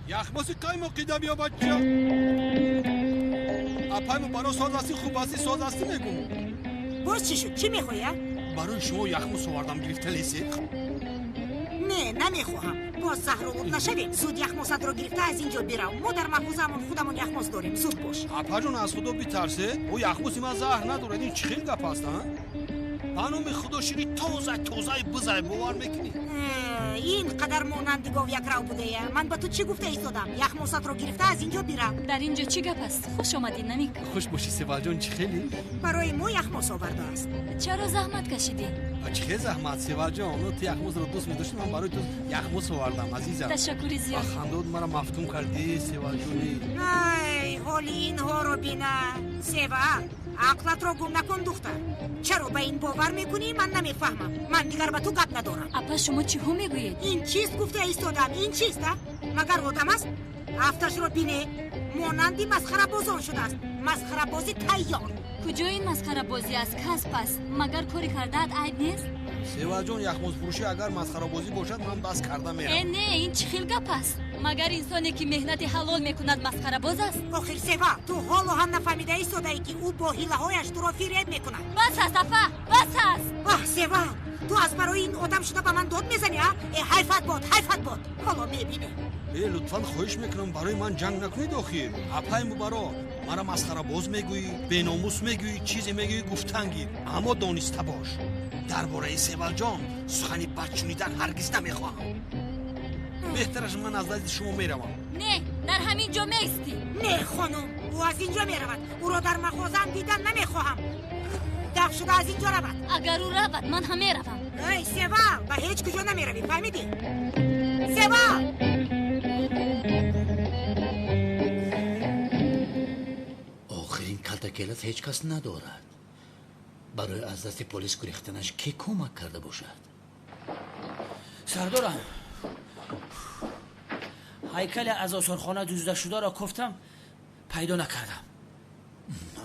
Яхмоси қаймоқида биё бача. Апай Мубаро соз ҳастӣ, хуб ҳастӣ, соз ҳастӣ мегум. Боз чӣ шуд? Чӣ мехоҳӣ, а? Барои шумо яхмос овардам, гирифта лесед. Не, намехоҳам. Боз заҳролуд нашавем. Зуд яхмосатро гирифта аз ин ҷо бирав. Мо дар мағозаамон худамон яхмос дорем. Зуд бош. Апаҷон, аз худо битарсед. О яхмоси ман заҳр надорад. Ин чӣ хел гап аст, а? Ба номи худо шири тоза тозаи бизай, бовар мекунӣ? Ин қадар монанди гов якрав будая. Ман ба ту чӣ гуфта истодам? Яхмосатро гирифта аз ин ҷо бирав. Дар ин ҷо чӣ гап аст? Хуш омадӣ, Намик. Хуш бошӣ, Севалҷон, чӣ хеле? Барои мо яхмос овардааст. Чаро заҳмат кашидӣ? Чӣ хел заҳмат, Севалҷон? Ту яхмосро дӯст медоштӣ, ман барои ту яхмос овардам, азизам. Ташаккури зиёд. Хандод маро мафтун кардӣ, Севалҷони. Ай, ҳоли инҳоро бина. Сева, ақлатро гум накун, духтар. Чаро ба ин бовар мекунӣ, ман намефаҳмам. Ман дигар ба ту гап надорам. Апа, шумо чиҳо мегӯед? Ин чист гуфта истодам, ин чист, а? Магар одам аст? Афташро бине, монанди масхарабозон шудааст. Масхарабози тайёр. Куҷо ин масхарабозӣ аст? Касб аст. Магар кори кардаат айб нест? Севалҷон, яхмозфурӯшӣ агар масхарабозӣ бошад, ман бас карда меравам. Э, не, ин чӣ хел гап аст? Магар инсоне ки меҳнати ҳалол мекунад масхарабоз аст? Охир Сева, ту ҳоло ҳам нафаҳмида истодаӣ, ки ӯ бо ҳилаҳояш туро фиреб мекунад. Бас аст, апа, бас аст. Аҳ, Сева, ту аз барои ин одам шуда ба ман дод мезанӣ, а? Э, ҳайфат бод, ҳайфат бод. Ҳоло мебинем. Э, лутфан хоҳиш мекунам, барои ман ҷанг накунед охир. Апай Мубаро, маро масхарабоз мегӯӣ, беномус мегӯӣ, чизе мегӯӣ, гуфтан гир. Аммо дониста бош, дар бораи Севалҷон сухани бад шунидан ҳаргиз намехоҳам. Беҳтараш ман аз назди шумо меравам. Не, дар ҳамин ҷо меистӣ. Не, хонум, ӯ аз ин ҷо меравад. Ӯро дар мағозаам дидан намехоҳам. Даф шуда аз ин ҷо равад. Агар ӯ равад, ман ҳам меравам. Эй, Севал, ба ҳеҷ куҷо намеравӣ, фаҳмидӣ? Севал! Охир ин калтакелас ҳеҷ кас надорад. Барои аз дасти полис гурехтанаш кӣ кӯмак карда бошад? Сардорам, ҳайкали аз осорхона дуздида шударо кофтам, пайдо накардам.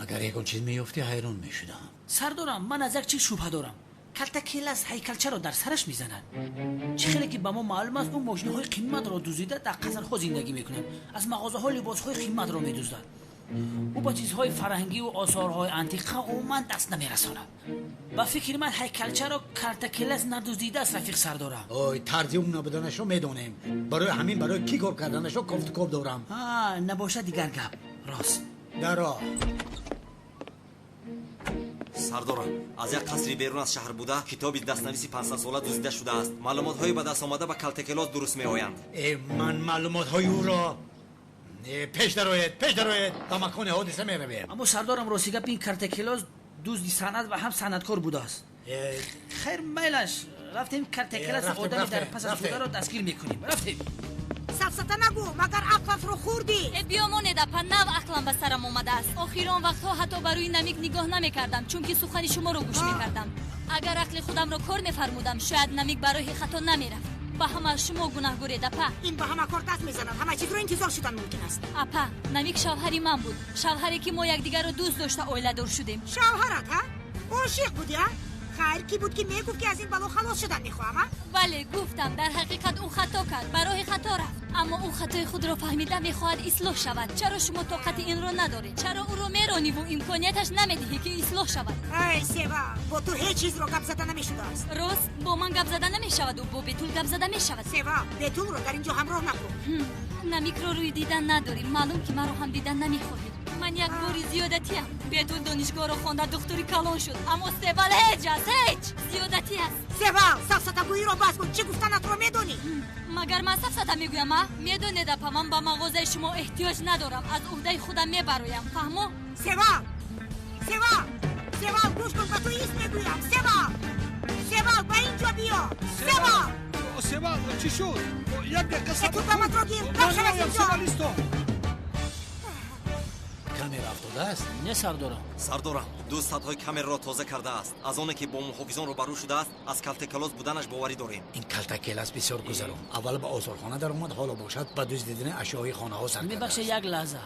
Агар ягон чиз меёфтӣ, ҳайрон мешудам. Сардорам, ман аз як чиз шубҳа дорам. Калтакелас ҳайкалчаро дар сараш мезанад. Чӣ хеле ки ба мо маълум аст, ӯ мошинаҳои қиматро дуздида дар қасрҳо зиндагӣ мекунад, аз мағозаҳо либосҳои қиматро медуздад. Ӯ ба чизҳои фарҳангиву осорҳои антиқа умуман даст намерасонад. Ба фикри ман ҳайкалчаро калтакелас надуздидааст, рафиқ сардорам. Ой, тарзи ӯ набуданашро медонем. Барои ҳамин барои кӣ кор карданашро кофтукоб дорам. Набошад дигар гап. Рост. Даро. Сардорам, аз як қасри берун аз шаҳр буда китоби дастнависи 500-сола дуздида шудааст. Маълумотҳои ба даст омада ба калтакелос дуруст меоянд. Э, ман маълумотҳои ӯро пеш дароед, пеш дароед, ба макони ҳодиса меравем. Аммо сардорам, рости гап, ин картакелос дузди санъат ва ҳам санъаткор будааст. Хайр, майлаш, рафтем, картакелас одами дар пас аз бударо дастгир мекунем. Рафтем. Сафсата нагӯ, магар ақлатро хӯрдӣ? Э, биёмонед, апа, нав ақлам ба сарам омадааст. Охир он вақтҳо ҳатто ба рӯи Намик нигоҳ намекардам, чунки сухани шуморо гӯш мекардам. Агар ақли худамро кор мефармудам, шояд Намик ба роҳи хато намерафт. Ба ҳама шумо гунаҳгоред, апа. Ин ба ҳама кор даст мезанад, ҳама чизро интизор шудан мумкин аст. Апа, Намик шавҳари ман буд. Шавҳаре ки мо якдигарро дӯст дошта оиладор шудем. Шавҳарат, ҳа? Ошиқ будӣ, а? Хайр, кӣ буд ки мегуфт, ки аз ин бало халос шудан мехоҳам, а? Бале, гуфтам, дар ҳақиқат ӯ хато кард, ба роҳи хато рафт. Аммо ӯ хатои худро фаҳмида мехоҳад ислоҳ шавад. Чаро шумо тоқати инро надоред? Чаро ӯро мерониву имконияташ намедиҳӣ, ки ислоҳ шавад? Ай, Сева, бо ту ҳеҷ чизро гап зада намешудааст. Рост, бо ман гап зада намешаваду бо Бетул гап зада мешавад. Сева, Бетулро дар ин ҷо ҳамроҳ накун. Намикро рӯи дидан надорӣ, маълум ки маро ҳам дидан намехоҳӣ. Ман як бори зиёдатиам. Бетул донишгоҳро хонда духтури калон шуд, аммо Севал ҳеҷ аст, ҳеҷ зиёдатӣ аст. Севал, сафсатагӯиро бас кун, чӣ гуфтанатро медонӣ? Магар ман сафсата мегӯям, а? Медонед, апа, ман ба мағозаи шумо эҳтиёҷ надорам, аз уҳдаи худам мебароям, фаҳмо? Севал, Севал, Севал, гӯш кун, ба ту ис мегӯям. Севал, Севал, ба ин ҷо биё. Севал! Севал, чӣ шуд? Як дақиқа сабр кун. Ту гир, рафт аз ин ҷо. Севал, исто. Камера афтодааст? Не, сардорам. Сардорам, ду садҳои камераро тоза кардааст. Аз оне ки бо муҳофизон рӯбарӯ шудааст, аз калтакелос буданаш боварӣ дорем. Ин калтакелас бисёр гузарон. Аввал ба осорхона даромад, ҳоло бошад ба дуздидани ашёи хонаҳо сар Мебахшед, як лаҳза.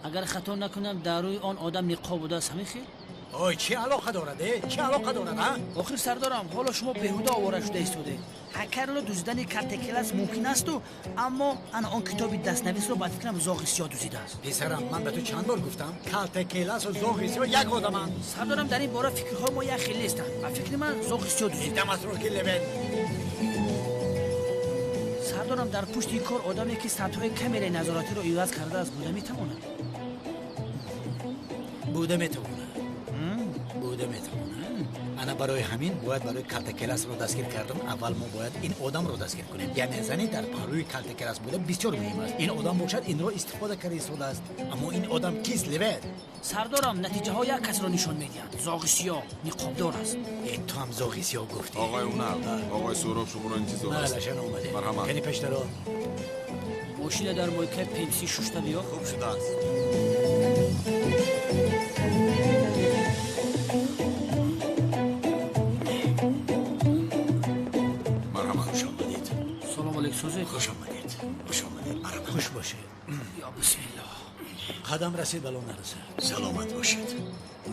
Агар хато накунам, дар рӯи он одам ниқоб будааст, ҳамин хел? Ой, чӣ алоқа дорад, чӣ алоқа дорад, а? Охир сардорам, ҳоло шумо беҳуда овора шуда истодед. Ҳайкалро дуздидани Калтакелас мумкин асту, аммо ана он китоби дастнависро ба фикрам Зоғи Сиёҳ дуздидааст. Писарам, ман ба ту чанд бор гуфтам, Калтакеласу Зоғи Сиёҳ як одаманд. Сардорам, дар ин бора фикрҳои мо як хел нестанд. Ба фикри ман Зоғи Сиёҳ дуздид. Даматро ки Левент. Сардорам, дар пушти ин кор одаме ки сатҳҳои камераи назоратиро иваз кардааст буда метавонад. Буда метавонад. Буда метавонад. Ана барои ҳамин бояд барои Калтакеласро дастгир кардан аввал мо бояд ин одамро дастгир кунем. Яъне зане дар паҳлӯи Калтакелас буда бисёр муҳим аст. Ин одам бошад инро истифода карда истодааст. Аммо ин одам кист, Левент? Сардорам, натиҷаҳо як касро нишон медиҳанд. Зоғи Сиёҳ ниқобдор аст. Ту ҳам Зоғи Сиёҳ гуфтӣ. Оғои Унал, оғои Суҳроб шуморо интизор аст. Малашан омадем. Марҳамат. Кани пештаро. Мошина дар мойкаи пемсӣ шушта биё. Хуб шудааст. Марҳамат. Хуш омадед. Салом алейкум, созед. Хуш омадед. Хуш омадед. Марҳамат. Хуш бошед. Ё бисмиллоҳ. Қадам расид, бало нарасад. Саломат бошед.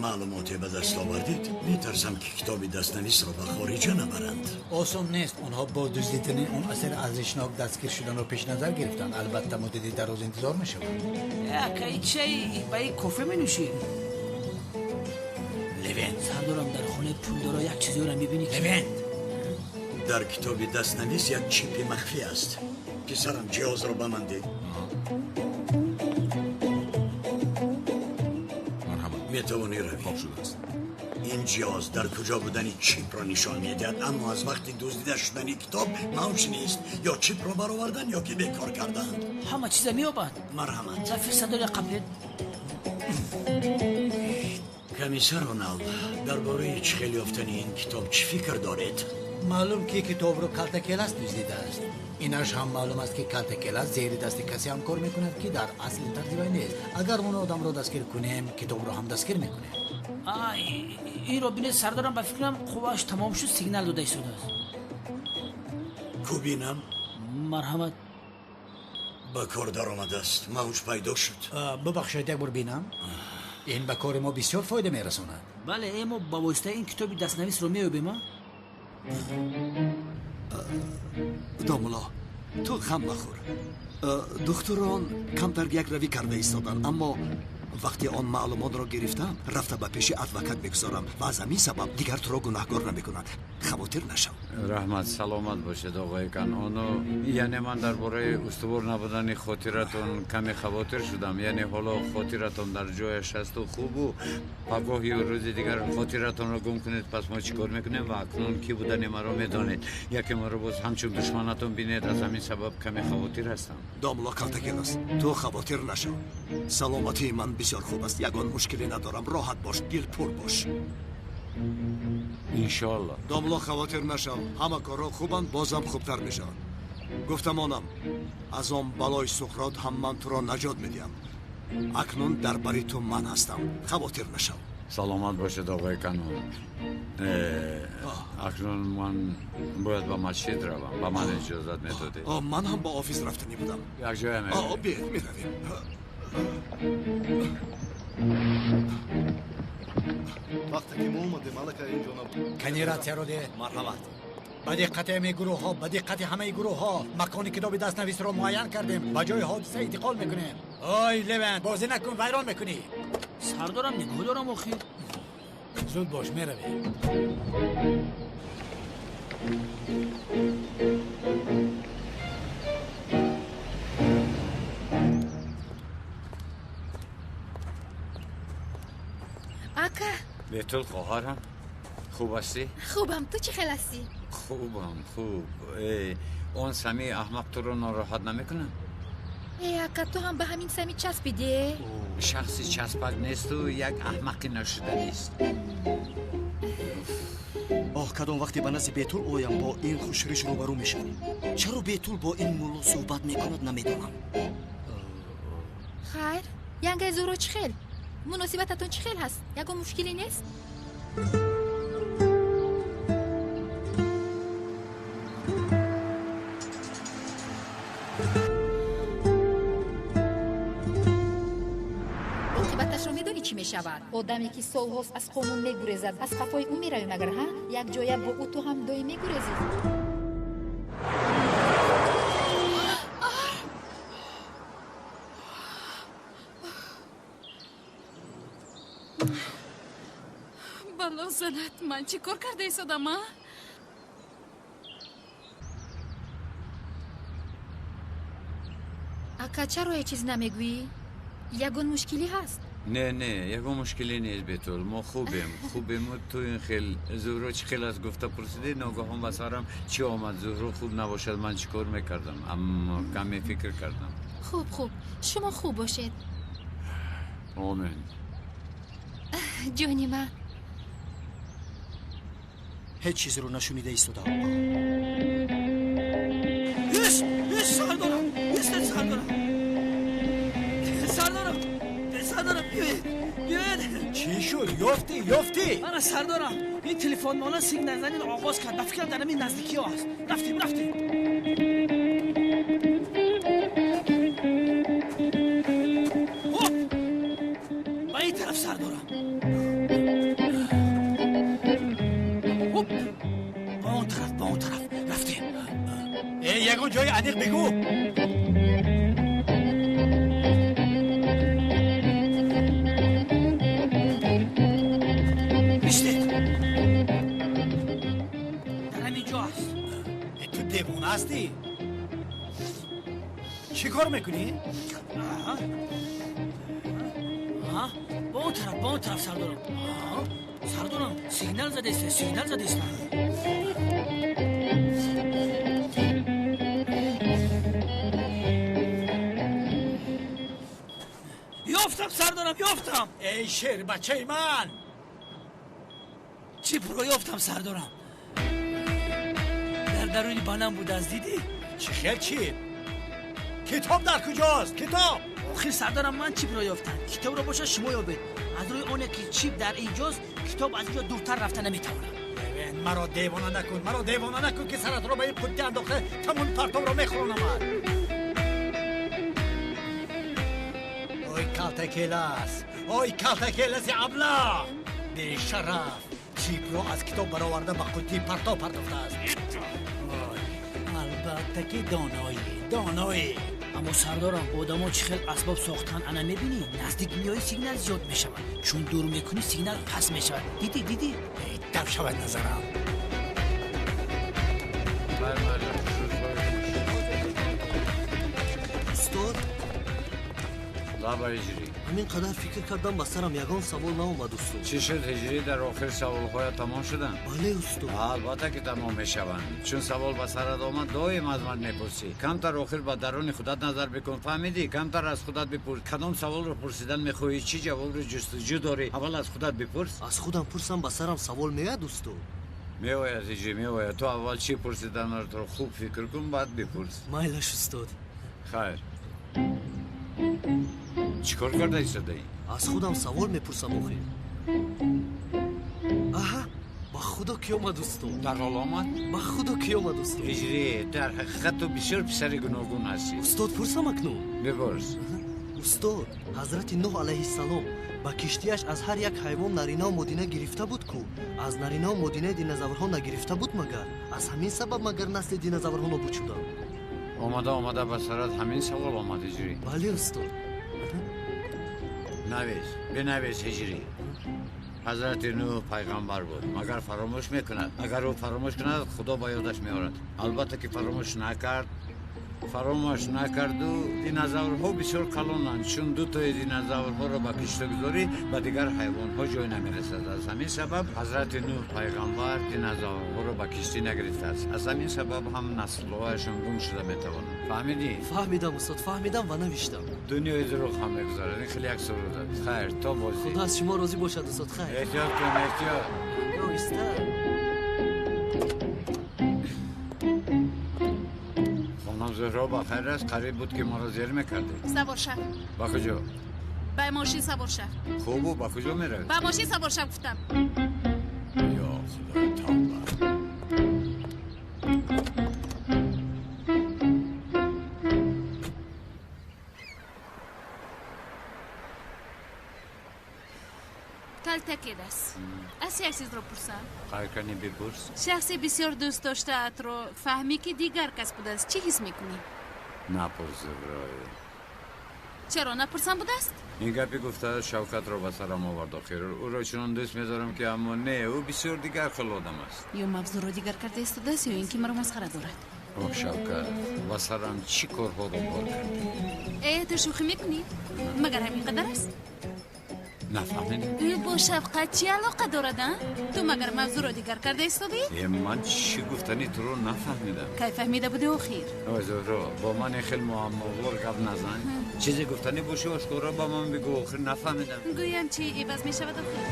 Маълумоте ба даст овардед? Метарсам ки китоби дастнависро ба хориҷа набаранд. Осон нест. Онҳо бо дуздидани он асари арзишнок дастгир шуданро пеш назар гирифтанд. Албатта муддати дароз интизор мешаванд. Ака, и чай ба и кофе менӯшӣ? Левент. Сардорам, дар хонаи пулдоро як чизеро мебинӣ ки Левент. Дар китоби дастнавис як чипи махфӣ аст. Писарам, ҷиҳозро ба ман деҳ. Марҳамат. Метавонӣ равӣ. Хоб шудааст. Ин ҷиҳоз дар куҷо будани чипро нишон медиҳад, аммо аз вақти дуздида шудани китоб мавҷ нест. Ё чипро баровардан, ё ки бекор карданд. Ҳама чиза меёбад. Марҳамат. Зафир садоя қаблед. Комиссар Онал, дар бораи чӣ хел ёфтани ин китоб чӣ фикр доред? Маълум ки китобро Калтакелас дуздидааст. Инаш ҳам маълум аст ки Калтакелас зери дасти касе ҳамкор мекунад ки дар асл ин тарзи вай нест. Агар он одамро дастгир кунем, китобро ҳам дастгир мекунем. Инро бинед, сардорам, ба фикрам қуввааш тамом шуд, сигнал дода истодааст. Кубинам. Марҳамат. Ба кор даромадааст. Мавҷ пайдо шуд. Бубахшед, як бор бинам. Ин ба кори мо бисёр фоида мерасонад. Бале, мо ба воситаи ин китоби дастнависро меёбем, а? Домулло, ту ғам махӯр. Духтурон камтар якравӣ карда истоданд, аммо вақте он маълумотро гирифтам, рафта ба пеши адвокат мегузорам ва аз ҳамин сабаб дигар туро гунаҳгор намекунанд. Хавотир нашав. Раҳмат, саломат бошед, оғои Канону. Яъне ман дар бораи устувор набудани хотиратон каме хавотир шудам. Яъне ҳоло хотиратон дар ҷояш асту хубу пагоҳи рӯзи дигар хотиратонро гум кунед, пас мо чӣ кор мекунем? Ва акнун кӣ будани маро медонед. Яке маро боз ҳамчун душманатон бинед, аз ҳамин сабаб каме хавотир ҳастам. Домулло Калтакелас, ту хавотир нашав. Саломатии ман бисёр хуб аст, ягон мушкиле надорам. Роҳат бош, дилпур бош. Иншоалло. Домулло, хавотир нашав. Ҳама корҳо хубанд, бозам хубтар мешаванд. Гуфтамонам, аз он балои Суқрот ҳам ман туро наҷот медиҳам. Акнун дар бари ту ман ҳастам. Хавотир нашав. Саломат бошед, оғои Канон. Акнун ман бояд ба масҷид равам. Ба ман иҷозат медодед? Ман ҳам ба офис рафтанӣ будам. Якҷоя меравем. Биед, меравем. Вақте ки мо омадем, аллакай ин ҷо набуд. Кани ратсияро деҳ. Марҳамат. Ба диққати ҳамаи гурӯҳҳо, ба диққати ҳамаи гурӯҳҳо макони китоби дастнависро муайян кардем. Ба ҷои ҳодиса интиқол мекунем. Ой, Левент, бозӣ накун, вайрон мекунӣ. Сардорам, нигоҳ дорам охир. Зуд бош, меравем. Ака. Бетул, хоҳарам, хуб ҳастӣ? Хубам, ту чӣ хел ҳастӣ? Хубам, хуб. Он Сами аҳмақ туро нороҳат намекунад? Ака, ту ҳам ба ҳамин Сами часпидӣ? Шахси часпак несту як аҳмақи нашуданист. Оҳ, кадом вақте ба назди Бетул оям, бо ин хушриш рӯбарӯ мешавам. Чаро Бетул бо ин мулло суҳбат мекунад, намедонам. Хайр, янгаи Зуро чӣ хел? Муносибататон чӣ хел ҳаст? Ягон мушкиле нест? Оқибаташро медонӣ чӣ мешавад? мешавад. Одаме ки солҳост аз қонун мегурезад, аз қафои ӯ меравӣ магар, ҳа? Якҷоя бо ӯ ту ҳам доим мегурезӣ. Бало занад, ман чӣ кор карда истодам, а? Ака, чаро ҳеҷ чиз намегӯӣ? Ягон мушкилӣ ҳаст? Не, не, ягон мушкилӣ нест, Бетул. Мо хубем, хубему. Ту ин хел Зуҳро чӣ хел аст гуфта пурсидӣ, ногаҳон ба сарам чӣ омад? Зуҳро хуб набошад, ман чӣ кор мекардам? Аммо каме фикр кардам. Хуб, хуб, шумо хуб бошед. Омин. Ҷони ман. Ҳеҷ чизеро нашунида истодам. Иш, иш, сардорам, истед, сардорам, сардорам, сардорам, биёед, биёед. Чӣ шуд? Ёфтӣ, ёфтӣ? Ана, сардорам, ин телефонмона сигналзаниро оғоз кард. Ба фикрам, дар ҳамин наздикиҳо аст. Рафтем, рафтем. Хоп, ба ин тараф, сардорам. Хоп, ба он тараф, ба он тараф рафтем. Э, ягон ҷои аниқ бигӯ. Истед, дар ҳамин ҷо аст. Э, ту девона ҳастӣ? Чӣ кор мекунӣ? Аҳа. Аҳа, ба он тараф, ба он тараф, сардорам. Аҳа, сардорам, сигнал задеста, сигнал задеста. Ёфтам, сардорам, ёфтам. Эй, шербачаи ман! Чипро ёфтам, сардорам. Дар даруни банам будааст, дидӣ? Чӣ хел чип? Китоб дар куҷост? Китоб? Охир, сардорам, ман чипро ёфтам. Китобро бошад шумо ёбед. Аз рӯи оне ки чип дар инҷост, китоб аз инҷо дуртар рафта наметавонад. Маро девона накун, маро девона накун, ки саратро ба ин қуттӣ андохта тамоми партобро мехӯронамад. Ой, калтакелас, ой, калтакеласи аблаҳ, бешараф! Чипро аз китоб бароварда ба қуттии партоб партофтааст. Ой, албатта ки доноӣ, доноӣ. Аммо, сардорам, одамо чӣ хел асбоб сохтан, ана мебинӣ, наздик меоӣ, сигнал зиёд мешавад, чун дур мекунӣ, сигнал паст мешавад. Дидӣ, дидӣ? Дав шавад назарам. Устод. Лаба, Ҳиҷрӣ. Ҳамин қадар фикр кардам, ба сарам ягон савол наомад, устод. Чӣ шуд, Ҳиҷрӣ, дар охир саволҳоя тамом шуданд? Бале, устод. Албатта ки тамом мешаванд. Чун савол ба сарат омад, доим аз ман мепурсӣ. Камтар охир ба даруни худат назар бикун, фаҳмидӣ? Камтар аз худат бипурс, кадом саволро пурсидан мехоҳӣ, чӣ ҷавобро ҷустуҷӯ дорӣ. Аввал аз худат бипурс. Аз худам пурсам, ба сарам савол меояд, устод? Меояд, Ҳиҷрӣ, меояд. Ту аввал чӣ пурсиданатро хуб фикр кун, баъд бипурс. Майлаш, устод. Хайр, чӣ кор карда истодаӣ? Аз худам савол мепурсам охир. Аҳа, ба худо ки омад, устод. Дарҳол омад? Ба худо ки омад, устод. Ҳиҷрӣ, дар ҳақиқат ту бисёр писари гуногун ҳастӣ. Устод, пурсам акнун? Бипурс. Устод, ҳазрати Нуҳ алайҳиссалом ба киштиаш аз ҳар як ҳайвон наринаву модина гирифта буд ку? Аз наринаву модинаи динозаврҳо нагирифта буд магар? Аз ҳамин сабаб магар насли динозаврҳо нобуд шуданд? Омада, омада ба сарат ҳамин савол омад, Ҳиҷрӣ? Бале, устод. Навис, бинавис, Ҳиҷрӣ. Ҳазрати Нуҳ пайғамбар буд, магар фаромӯш мекунад? Агар ӯ фаромӯш кунад, Худо ба ёдаш меорад. Албатта ки фаромӯш накард, фаромӯш накарду. Динозаврҳо бисёр калонанд. Чун дутои динозаврҳоро ба киштӣ гузорӣ, ба дигар ҳайвонҳо ҷой намерасад. Аз ҳамин сабаб ҳазрати Нуҳ пайғамбар динозаврҳоро ба киштӣ нагирифтааст. Аз ҳамин сабаб ҳам наслҳояшон гум шуда метавонанд. Фаҳмидӣ? Фаҳмидам, устод, фаҳмидам ва навиштам. Дунёи дурӯғ ҳам мегузарад. Ин хеле як суруд аст. Хайр, то бозӣ. Худо аз шумо розӣ бошад, устод. Хайр. Эҳтиёт кун, эҳтиёт. Оҳиста. Хонум Зуҳро, ба хайр аст? Қариб буд ки моро зер мекардед. Савор шав. Ба куҷо? Ба мошин савор шав. Хубу, ба куҷо меравед? Ба мошин савор шав, гуфтам. Ё Худо, тавба! Калтакелас, аз як чизро пурсам. Хайр, кани бипурс. Шахсе бисёр дӯст доштаатро фаҳмӣ, ки дигар кас будааст, чӣ ҳис мекунӣ? Напурс, Зуҳрои. Чаро напурсам будааст? Ин гапи гуфта Шавкатро ба сарам овард. Охир ӯро чунон дӯст медорам, ки аммо не, ӯ бисёр дигар хел одам аст. Ё мавзӯъро дигар карда истодааст, ё ин ки маро масхара дорад. О, Шавкат, ба сарам чӣ корҳоро бор кардӣ! Э, ту шӯхӣ мекунӣ? Магар ҳамин қадар аст? Нафаҳмидам. Ӯ бо шафқат чӣ алоқа дорад, а? Ту магар мавзӯъро дигар карда истодӣ? Э, ман чӣ гуфтани туро нафаҳмидам. Кай фаҳмида будӣ охир? Ой, Зуҳро, бо ман ин хел муаммовор гап назан. Чизе гуфтанӣ бошӣ, ошкоро ба ман бигӯ. Охир нафаҳмидам. Гӯям, чӣ иваз мешавад охир?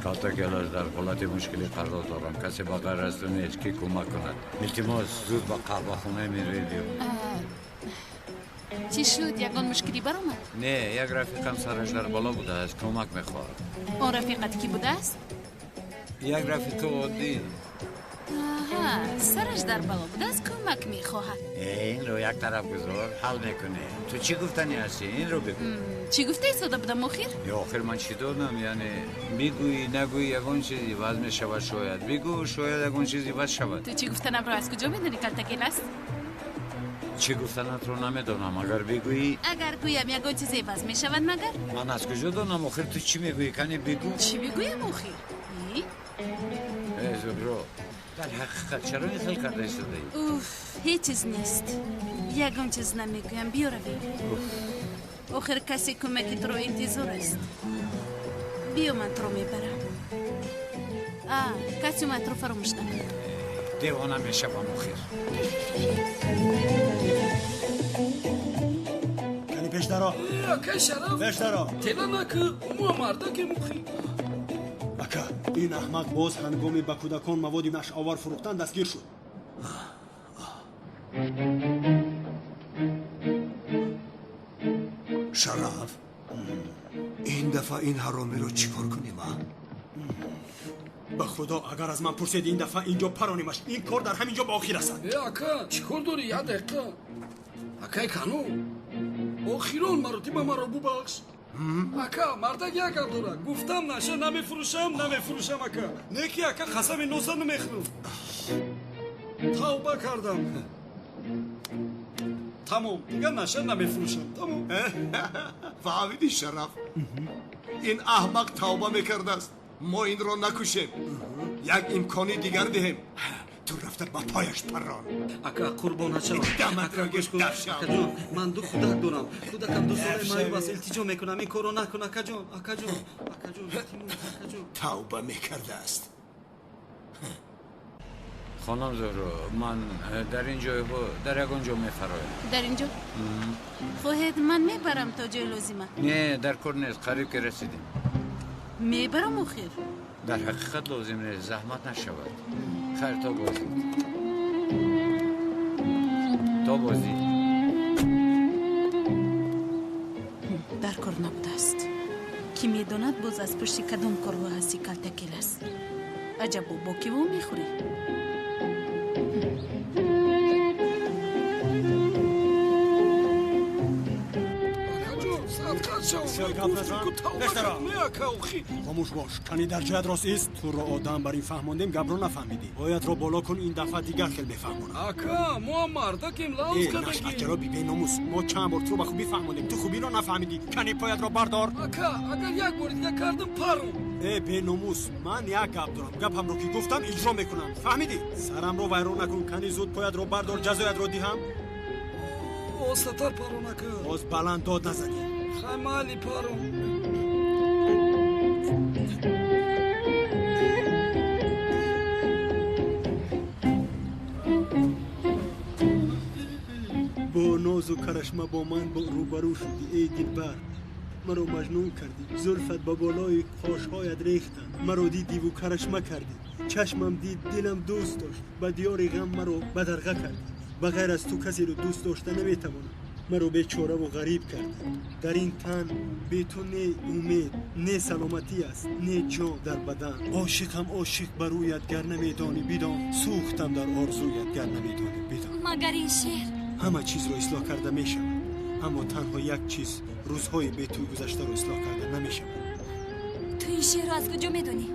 Калтакелаш, дар ҳолати мушкилӣ қарор дорам. Касе ба ғайр аз ту нест, ки кӯмак кунад. Илтимос, зуд ба қаҳвахонаи Меридио. Чӣ шуд, ягон мушкилӣ баромад? Не, як рафиқам сараш дар бало будааст, кӯмак мехоҳад. Он рафиқат кӣ будааст? Як рафиқи оддӣ. Аҳа, сараш дар бало будааст, кӯмак мехоҳад. Э, инро як тараф гузор, ҳал мекунем. Ту чӣ гуфтанӣ ҳастӣ, инро бигӯ. Чӣ гуфта истода будам охир? Ё охир ман чӣ донам? Яъне мегӯӣ, нагӯӣ, ягон чиз иваз мешавад шояд. Бигӯ, шояд ягон чиз иваз шавад. Ту чӣ гуфтанамро аз куҷо медонӣ, Калтакелас? Чӣ гуфтанатро намедонам, агар бигӯӣ. Агар гӯям, ягон чиз иваз мешавад магар? Ман аз куҷо донам охир, ту чӣ мегӯӣ, кане бигӯ. Чӣ бигӯям охир? Э, Зуҳро, дар ҳақиқат чаро ин хел карда истодаӣ? Уф, ҳеҷ чиз нест, ягон чиз намегӯям. Биё, равем. Охир касе кӯмаки туро интизор аст. Биё, ман туро мебарам. А костюматро фаромӯш накун. Девона мешавам охир. Кани пештаро. Акай Шараф. Пештаро. Тела наку, мо мардакем охи. Ака, ин аҳмақ боз ҳангоми ба кӯдакон маводи нашъаовар фурӯхтан дастгир шуд. Шараф, ин дафъа ин ҳаромиро чӣ кор кунем, а? Ба худо, агар аз ман пурсед, ин дафъа инҷо паронимаш, ин кор дар ҳамин ҷо ба охир расад. Э, ака, чӣ кор дорӣ? Як дақиқа, акай Кану, охирон маротиба маро бубахш, ака. Мардак як гап дорад. Гуфтам, наша намефурӯшам, намефурӯшам, ака. Не ки, ака, қасами носа намехӯрам. Тавба кардам, тамом, дигар наша намефурӯшам, тамом. Фаҳмидӣ, Шараф, ин аҳмақ тавба мекардааст. Мо инро накушем, як имкони дигар диҳем. Ту рафта ба пояш паррон. Ака, қурбон нашавам. Даматро гӯш кун, акаҷон. Ман ду кӯдак дорам, кӯдакам 2 солаи маъюб аст. Илтиҷо мекунам, ин корро накун, акаҷон, акаҷон, акаҷон, акаҷон. Тавба мекардааст. Хонам Зуҳро, ман дар ин ҷойҳо дар ягон ҷо мефароям. Дар ин ҷо хоҳед, ман мебарам то ҷои лозима. Не, дар кор нест, қариб ки расидем. Мебарам охир. Дар ҳақиқат лозим нест, заҳмат нашавад. Хайр, то боздид, то боздид. Дар кор набудааст. Кӣ медонад, боз аз пушти кадом корҳо ҳасти, Калтакелас. Аҷабо, бо кӣ вомехӯрӣ? Хомӯш бош, кани дар ҷоят рост ист. Туро одам бар ин фаҳмондем, гапро нафаҳмидӣ. Поятро боло кун, ин дафъа дигар хел мефаҳмонам. Ака, мо мардакем, лавз кардагӣ. Ҷароби беномус, мо чанд бор туро ба хубӣ фаҳмондем, ту хубиро нафаҳмидӣ. Кани поятро бардор. Ака, агар як бори дигар кардам, паром. Э, беномус, ман як гап дорам, гапамро ки гуфтам, иҷро мекунам, фаҳмидӣ? Сарамро вайрон накун. Кани зуд поятро бардор, ҷазоятро диҳам. Остатар парон, ака. Боз баланд дод назадӣ. Хай, майли, паром. Бо нозу карашма бо ман рӯбарӯ шудӣ, эй дилбар, маро маҷнун кардӣ. Зулфат ба болои қошҳоят рехтанд. Маро дидиву карашма кардӣ, чашмам дид, дилам дӯст дошт. Ба диёри ғам маро бадарға кардӣ. Ба ғайр аз ту касеро дӯст дошта наметавонам. Маро бечораву ғариб кардӣ. Дар ин тан бе ту не умед, не саломатӣ аст, не ҷон дар бадан. Ошиқам, ошиқ ба рӯят, гар намедонӣ, бидон. Сӯхтам дар орзуят, гар намедонӣ, бидон. Магар ин шеър Ҳама чизро ислоҳ карда мешавад. Аммо танҳо як чиз рӯзҳои бе ту гузаштаро ислоҳ карда намешавад. Ту ин шеърро аз куҷо медонӣ?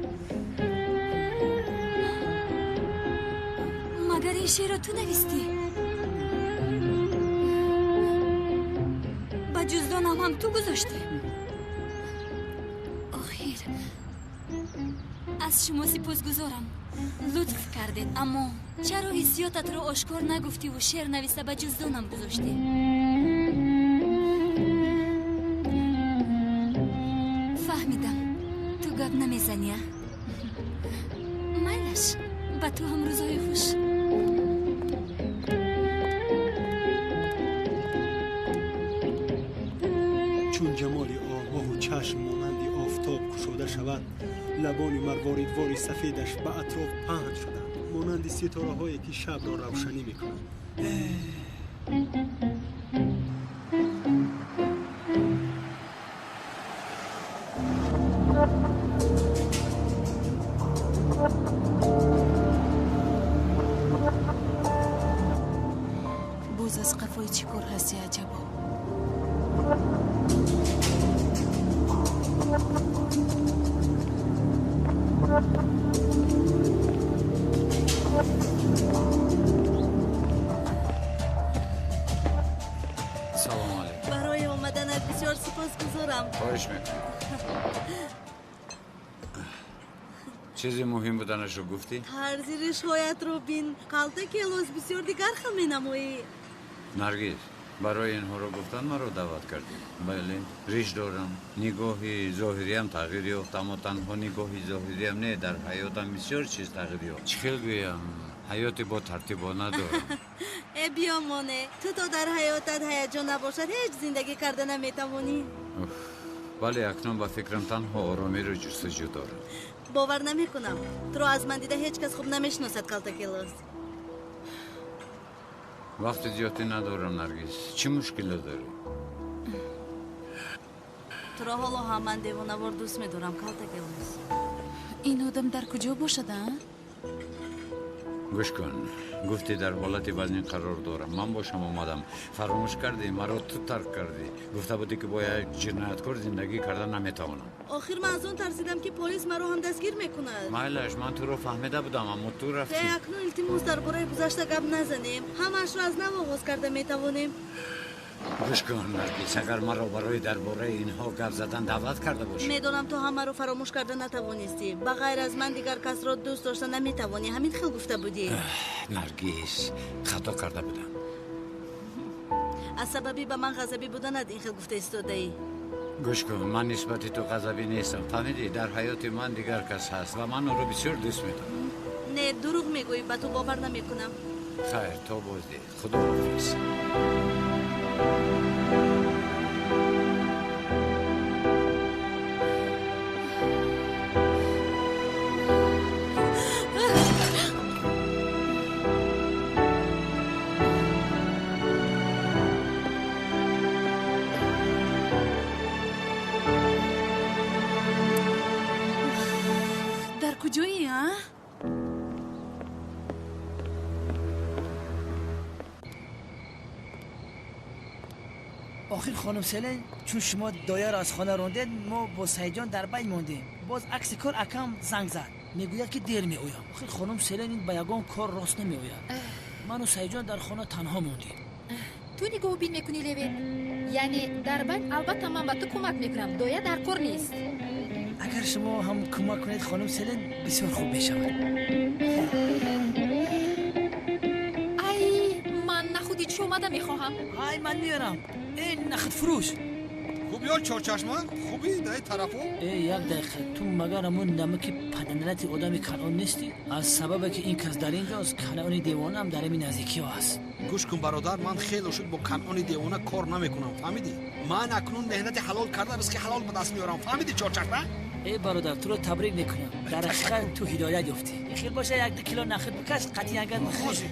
Магар ин шеърро ту навистӣ? Ба ҷуздонам ҳам ту гузоштӣ? Охир аз шумо сипосгузорам, лутф кардед, аммо чаро ҳиссиётатро ошкор нагуфтиву шеър нависта ба ҷуздонам гузоштӣ? Фаҳмидам, ту гап намезанӣ, а? Майлаш, ба ту ҳам рӯзҳои хуш. Чун ҷамоли оғоҳу чашм монанди офтоб кушода шавад, лабони марворидвори сафедаш ба атроф паҳн шуданд, монанди ситораҳое ки шабро равшанӣ мекунанд. Боз аз қафои чӣ кор ҳасти, аҷабо? Салом алейкум. Барои омаданат бисёр сипосгузорам. Хоҳиш мекунам. Чизи муҳим буданашро гуфтӣ? Тарзи ришҳоятро бин, Калтакелос бисёр дигар хел менамоӣ. Наргиз, барои инҳоро гуфтан маро даъват кардӣ? Бале, риш дорам, нигоҳи зоҳириям тағйир ёфт, аммо танҳо нигоҳи зоҳириям не, дар ҳаётам бисёр чиз тағйир ёфт. Чӣ хел гӯям, ҳаёти бо тартибона дорам. Э, биёмоне, ту то дар ҳаётат ҳаяҷон набошад, ҳеҷ зиндагӣ карда наметавонӣ. Вале акнун ба фикрам танҳо оромиро ҷустуҷӯ дорам. Бовар намекунам, туро аз ман дида ҳеҷ кас хуб намешиносад, Калтакелос. Вақти зиёдӣ надорам, Наргиз. Чӣ мушкиле дорӣ? Туро ҳоло ҳам ман девонавор дӯст медорам, Калтакелос. Ин одам дар куҷо бошад, а? Гӯш кун, гуфтӣ дар ҳолати вазнин қарор дорам. Ман бошам омадам. Фаромӯш кардӣ, маро ту тарк кардӣ. Гуфта будӣ ки бо як ҷинояткор зиндагӣ карда наметавонам. Охир ман аз он тарсидам, ки полис маро ҳам дастгир мекунад. Майлаш, ман туро фаҳмида будам, аммо ту рафтӣ. Э, акнун илтимос, дар бораи гузашта гап назанем. Ҳамаашро аз нав оғоз карда метавонем. Гӯш кун, Наргиз, агар маро барои дар бораи инҳо гап задан даъват карда бошӣ. Медонам, ту ҳамаро фаромӯш карда натавонистӣ. Ба ғайр аз ман дигар касро дӯст дошта наметавонӣ. Ҳамин хел гуфта будӣ. Наргиз, хато карда будам. Аз сабаби ба ман ғазабӣ буданат ин хел гуфта истодаӣ. Гӯш кун, ман нисбати ту ғазабӣ нестам. Фаҳмидӣ, дар ҳаёти ман дигар кас ҳаст ва ман ӯро бисёр дӯст медорам. Не, дурӯғ мегӯӣ, ба ту бовар намекунам. Хайр, то боздид. Худоҳофиз. Дар куҷоӣ, а? Охир хонум Селен, чун шумо дояро аз хона рондед, мо бо Саидҷон дар байн мондем. Боз акси кор акам занг зад, мегӯяд ки дер меоям. Охир хонум Селен ин ба ягон кор рост намеояд. Ману Саидҷон дар хона танҳо мондем. Ту нигоҳубин мекунӣ, Левен? Яъне дар байн албатта ман ба ту кӯмак мекунам, доя дар кор нест. Агар шумо ҳам кӯмак кунед, хонум Селен, бисёр хуб мешавад. Ай, ман нахуди чӣ омада мехоҳам. Ай, ман меорам. Э, нахудфурӯш. Хуб ё Чорчашма? Хубӣ дар тарафо? Э, як дақиқа, ту магар ҳамон намаки паданалати одами Канъон нестӣ? Аз сабабе ки ин кас дар ин ҷост, Канъони девона ҳам дар ҳамин наздикиҳо аст. Гӯш кун, бародар, ман хело шуд бо Канъони девона кор намекунам, фаҳмидӣ? Ман акнун меҳнати ҳалол карда ризқи ҳалол ба даст меорам, фаҳмидӣ, Чорчашма? Э, бародар, туро табрик мекунам. Дар ҳақиқат ту ҳидоят ёфтӣ. Хел боша, як-ду кило нахуд бикаш, қатъи агар бихоҳӣ.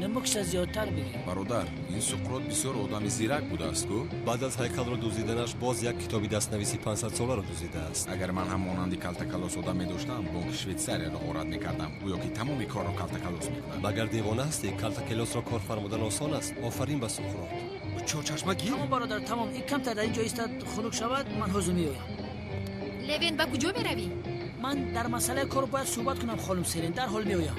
Намакша зиёдтар бигир. Бародар, ин Суқрот бисёр одами зирак будааст ку? Баъд аз ҳайкалро дуздиданаш боз як китоби дастнависи 500-соларо дуздидааст. Агар ман ҳам монанди Калтакалос одам медоштам, бонки Швейтсарияро ғорат мекардам. Гӯё ки тамоми корро Калтакалос мекунад. Магар девона ҳастӣ? Калтакелосро кор фармудан осон аст. Офарин ба Суқрот. Чорчашма гир. Тамом бародар, тамом. Ин камтар дар ин ҷо истад, хунук шавад, ман ҳозир меоям. Левен, ба куҷо меравӣ? Ман дар масъалаи кор бояд суҳбат кунам, хонум Селен, дарҳол меоям.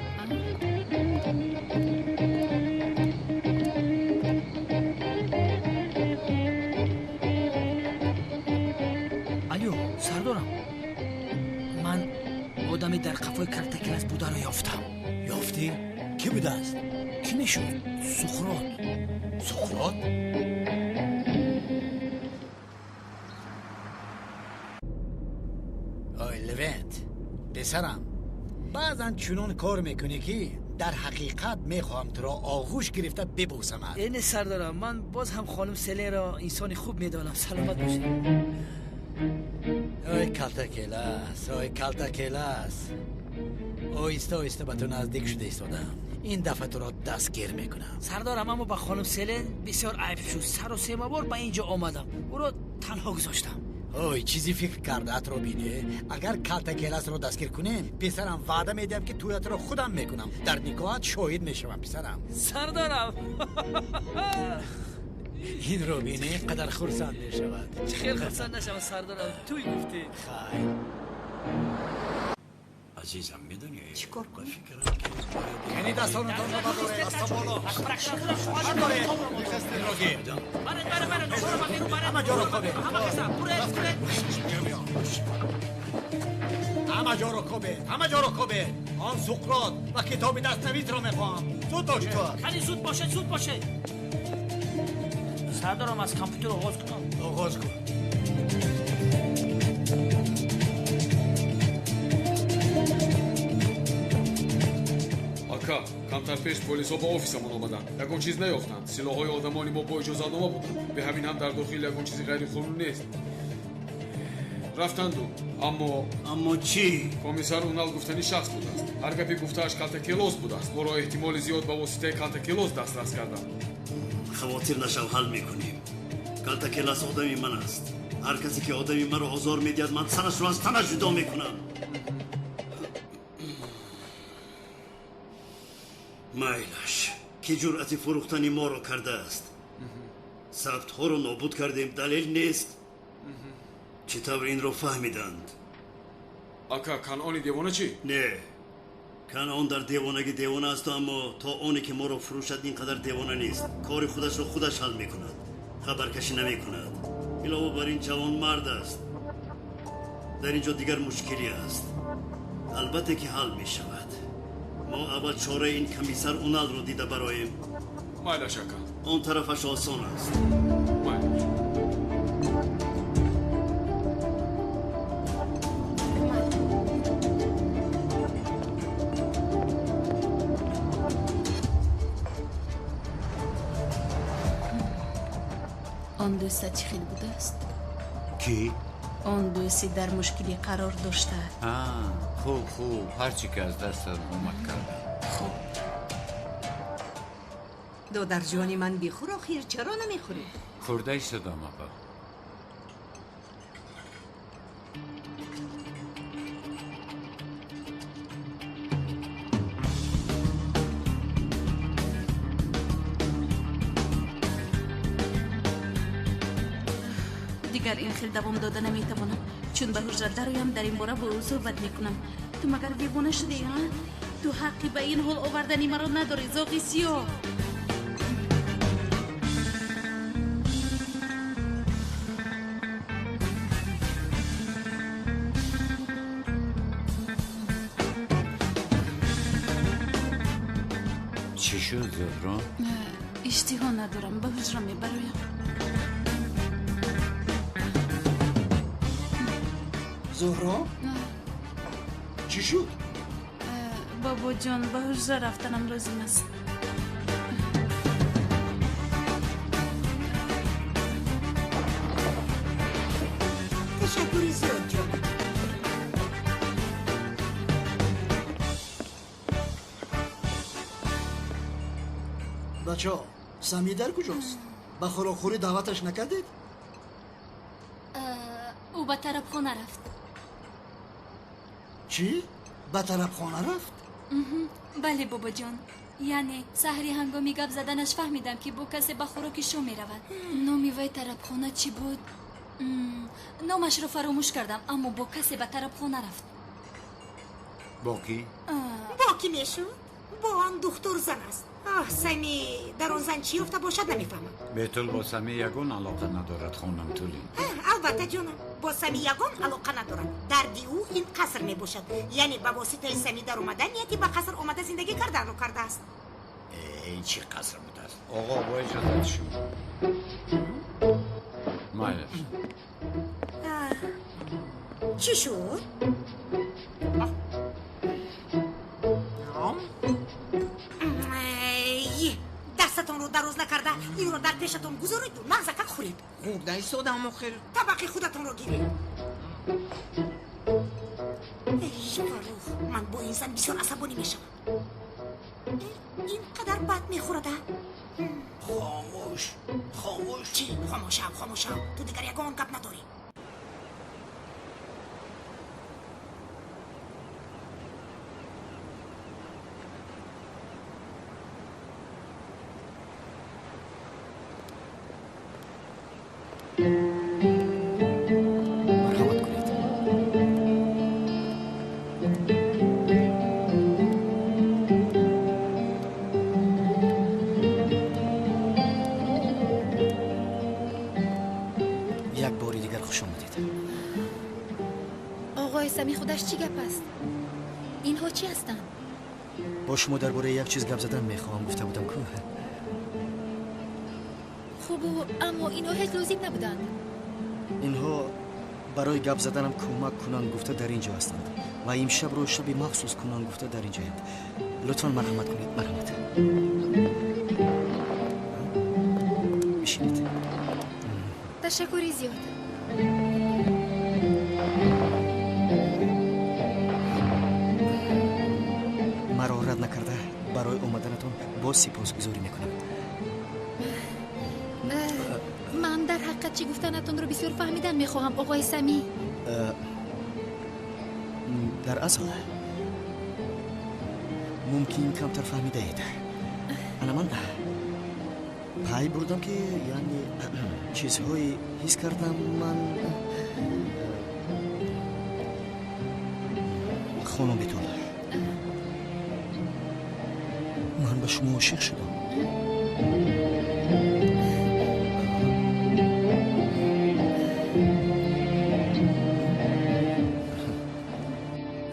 Алё, сардорам, ман одаме дар қафои Калтакелас бударо ёфтам. Ёфтӣ? Кӣ будааст? Кӣ мешуд? Суқрот. Суқрот? Ой, Левент, писарам, баъзан чунон кор мекунӣ, ки дар ҳақиқат мехоҳам туро оғӯш гирифта бибӯсамад. Э, не сардорам, ман боз ҳам хонум Селенро инсони хуб медонам. Саломат бошед. Ой, Калтакелас, ой, Калтакелас, оҳиста оҳиста ба ту наздик шуда истодам. Ин дафъа туро дастгир мекунам. Сардорам, аммо ба хонум Селен бисёр айб шуд. Сару сема бор ба ин ҷо омадам, ӯро танҳо гузоштам. Ой, чизи фикр кардаатро бине. Агар Калтакеласро дастгир кунем, писарам, ваъда медиҳам, ки тӯятро худам мекунам, дар никоҳат шоҳид мешавам, писарам. Сардорам. Инро бине, қадар хурсанд мешавад. Чӣ хел хурсанд нашавад, сардорам, туй гуфтӣ. Хайр. Азизам, медонӣ, чӣ кор кунӣ? Яъне дастонатонро бардоред, даста боло бардоред. Инро гир. Ҳама ҷоро кобед, ҳама ҷоро кобед, ҳама ҷоро кобед. Он Суқрот ва китоби дастнависро мехоҳам. Зуд бошед. Хеле зуд бошед, зуд бошед. Сардорам, аз компютер оғоз кунам? Оғоз кун. Ака, камтар пеш полисҳо ба офисамон омаданд, ягон чиз наёфтанд. Силоҳҳои одамони мо бо иҷозатнома буданд, бе ҳамин ҳам дар дохил ягон чизи ғайриқонунӣ нест. Рафтанду, аммо... Аммо чӣ? Комиссар Унал гуфтани шахс будааст. Ҳар гапи гуфтааш Калтакелос будааст. Моро эҳтимоли зиёд ба воситаи Калтакелос дастрас карданд. Хавотир нашав, ҳал мекунем. Калтакелас одами ман аст. Ҳар касе ки одами маро озор медиҳад, ман сарашро аз танаш ҷудо мекунам. Майлаш, ки ҷуръати фурӯхтани моро кардааст? Сабтҳоро нобуд кардем, далел нест. Чӣ тавр инро фаҳмиданд? Ака, Канъони девона чӣ? Не, Канъон дар девонагӣ девона аст, аммо то оне ки моро фурӯшад, ин қадар девона нест. Кори худашро худаш ҳал мекунад, хабаркашӣ намекунад. Илова бар ин, ҷавонмард аст. Дар ин ҷо дигар мушкилӣ аст, албатта ки ҳал мешавад. Мо аввал чораи ин комиссар Уналро дида бароем. Майлаш, ака. Он тарафаш осон аст. Майлаш. Он дӯста чӣ хел будааст? Кӣ? Он дӯсти дар мушкилӣ қарор дошта. Хуб, хуб, ҳарчи ки аз дастам омад, кардам. Хуб. Додарҷони ман, бихӯр охир, чаро намехӯрӣ? Хӯрда истодам, апа. Дигар ин хел давом дода наметавонам. Чун ба ҳуҷра дароям, дар ин бора бо ӯ суҳбат мекунам. Ту магар девона шудӣ, а? Ту ҳаққи ба ин ҳол овардани маро надорӣ, зоғи сиёҳ. Чӣ шуд, Зуҳро? Иштиҳо надорам, ба ҳуҷра мебароям. Зуҳро, чӣ шуд? Бобоҷон, ба ҳуҷра рафтанам лозим аст. Ташаккури зиёд, ҷонам. Бачаҳо, Самӣ дар куҷост? Ба хӯрокхӯрӣ даъваташ накардед? Ӯ ба тарабхона рафт. Чӣ? Ба тарабхона рафт? Бале, бобоҷон. Яъне саҳри ҳангоми гап заданаш фаҳмидам, ки бо касе ба хӯроки шом меравад. Номи вай тарабхона чӣ буд? Номашро фаромӯш кардам, аммо бо касе ба тарабхона рафт. Бо кӣ? Бо кӣ мешуд? Бо он духтур зан аст. Оҳ, Сами дар он зан чӣ ёфта бошад, намефаҳмам. Бетул бо Сами ягон алоқа надорад, хонам Тулин. Албатта, ҷонам, бо Сами ягон алоқа надорад. Дарди ӯ ин қаср мебошад. Яъне ба воситаи Сами даромадан нияти ба қаср омада зиндагӣ карданро кардааст. Ин чӣ қаср будааст? Оғо, бо иҷозати шумо. Майлаш. Чӣ шуд? Дастатонро дароз накарда инро дар пешатон гузореду нағзакак хӯред. Хӯрда истодам охир. Табақи худатонро гиред. Эй, Фаррух, ман бо ин зан бисёр асабонӣ мешавам. Ин қадар бад мехӯрада. Хомӯш, хомӯш. Чӣ? Хомӯшав, хомӯшав. Ту дигар ягон гап надорӣ. Марҳамат кунед. Як бори дигар хуш омадед. Оғои Сами, худаш чӣ гап аст? Инҳо чӣ ҳастанд? Бо шумо дар бораи як чиз гап задан мехоҳам, гуфта будам ку. Хубу, аммо инҳо ҳеҷ лозим набуданд. Инҳо барои гап заданам кӯмак кунанд гуфта дар ин ҷо ҳастанд ва имшабро шаби махсус кунанд гуфта дар ин ҷоянд. Лутфан марҳамат кунед, марҳамат. Бишинед. Ташаккури зиёд. Маро рад накарда барои омаданатон боз сипосгузорӣ мекунам. Ман дар ҳақиқат чӣ гуфтанатонро бисёр фаҳмидан мехоҳам, оғои Самӣ. Дар асл мумкин камтар фаҳмидаед. Ана ман пай бурдам, ки яъне чизҳое ҳис кардам ман, хонум Бетул. Ман ба шумо ошиқ шудам.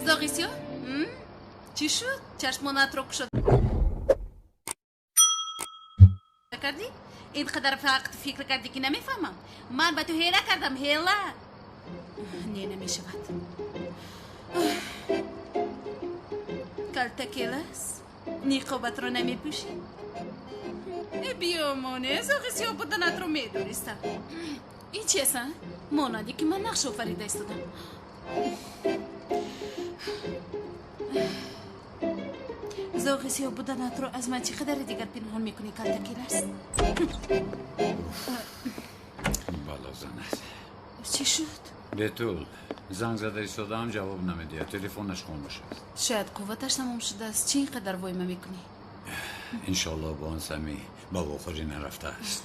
Зоғи сиёҳ? Чӣ шуд? Чашмонатро кушода кардӣ? Ин қадар вақт фикр кардӣ, ки намефаҳмам? Ман ба ту ҳела кардам, ҳела. Не, намешавад. Калтакелас, ниқобатро намепӯшӣ? Биёмоне, зоғи сиёҳ буданатро медонистам. Ин чи аст, монанде ки ман нақш офарида истодам. Зоғи сиёҳ буданатро аз ман чӣ қадаре дигар пинҳон мекунӣ, калтакелас? Балозан аст. Чӣ шуд? Бетул занг зада истодаам, ҷавоб намедиҳад, телефонаш хомӯш аст. Шояд қувваташ тамом шудааст. Чӣ ин қадар войма мекунӣ? Иншоалло бо он Сами ба вохӯрӣ нарафтааст.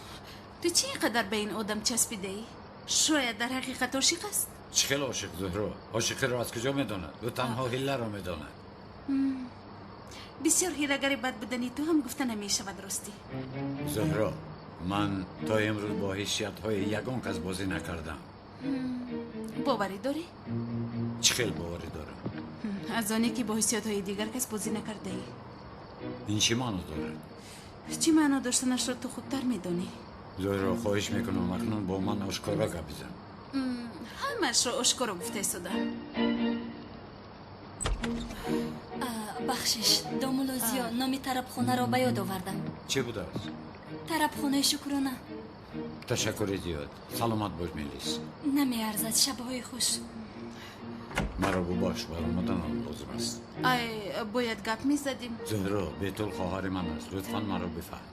Ту чӣ ин қадар ба ин одам часпидаӣ? Шояд дар ҳақиқат ошиқ аст. Чӣ хел ошиқ, Зуҳро? Ошиқиро аз куҷо медонад? Ӯ танҳо ҳилларо медонад. Бисёр ҳилагари бад будани ту ҳам гуфта намешавад, ростӣ. Зуҳро, ман то имрӯз бо ҳиссиятҳои ягон кас бозӣ накардам. Боварӣ дорӣ? Чӣ хел боварӣ дорам? Аз оне ки бо ҳиссиётҳои дигар кас бозӣ накардаӣ. Ин чӣ маъно дорад? Чӣ маъно доштанашро ту хубтар медонӣ. Зуҳро, хоҳиш мекунам, акнун бо ман ошкоро гап бизан. Ҳамаашро ошкоро гуфта истодам. Бахшиш, домулло Зиё, номи тарабхонаро ба ёд овардам. Чӣ будааст? Тарабхонаи Шукрона. Ташаккури зиёд, саломат бош, Мелис. Намеарзад, шабҳои хуш. Маро бубахш, баромаданам лозим аст. Ай, бояд гап мезадем. Зуҳро, Бетул хоҳари ман аст, лутфан маро бифаҳм.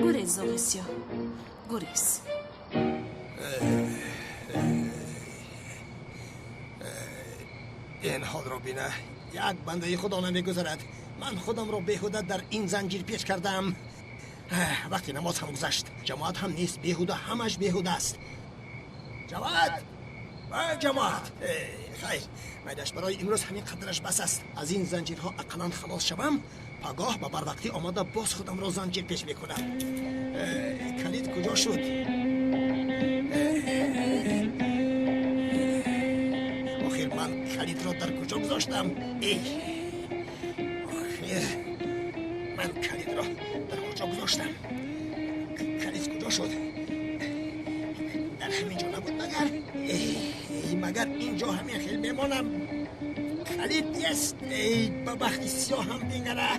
Гурез, зоғи сиёҳ, гурез. Ин ҳолро бина, як бандаи худо намегузарад. Ман худамро беҳуда дар ин занҷир печ кардам. Вақти намоз ҳам гузашт, ҷамоат ҳам нест, беҳуда, ҳамаш беҳуда аст. Ҷамоат, ҷамоат, хайр, майдаш барои имрӯз ҳамин қадраш бас аст. Аз ин занҷирҳо ақаллан халос шавам, пагоҳ ба барвақтӣ омада боз худамро занҷир печ мекунам. Калид куҷо шуд? Охир ман калидро дар куҷо гузоштам? Охир ман калидро дар куҷо гузоштам? Калид куҷо шуд? Дар ҳамин ҷо набуд магар? Магар ин ҷо ҳамин хел мемонам? Калид нест. Эй, ба бахти сиёҳам бингара,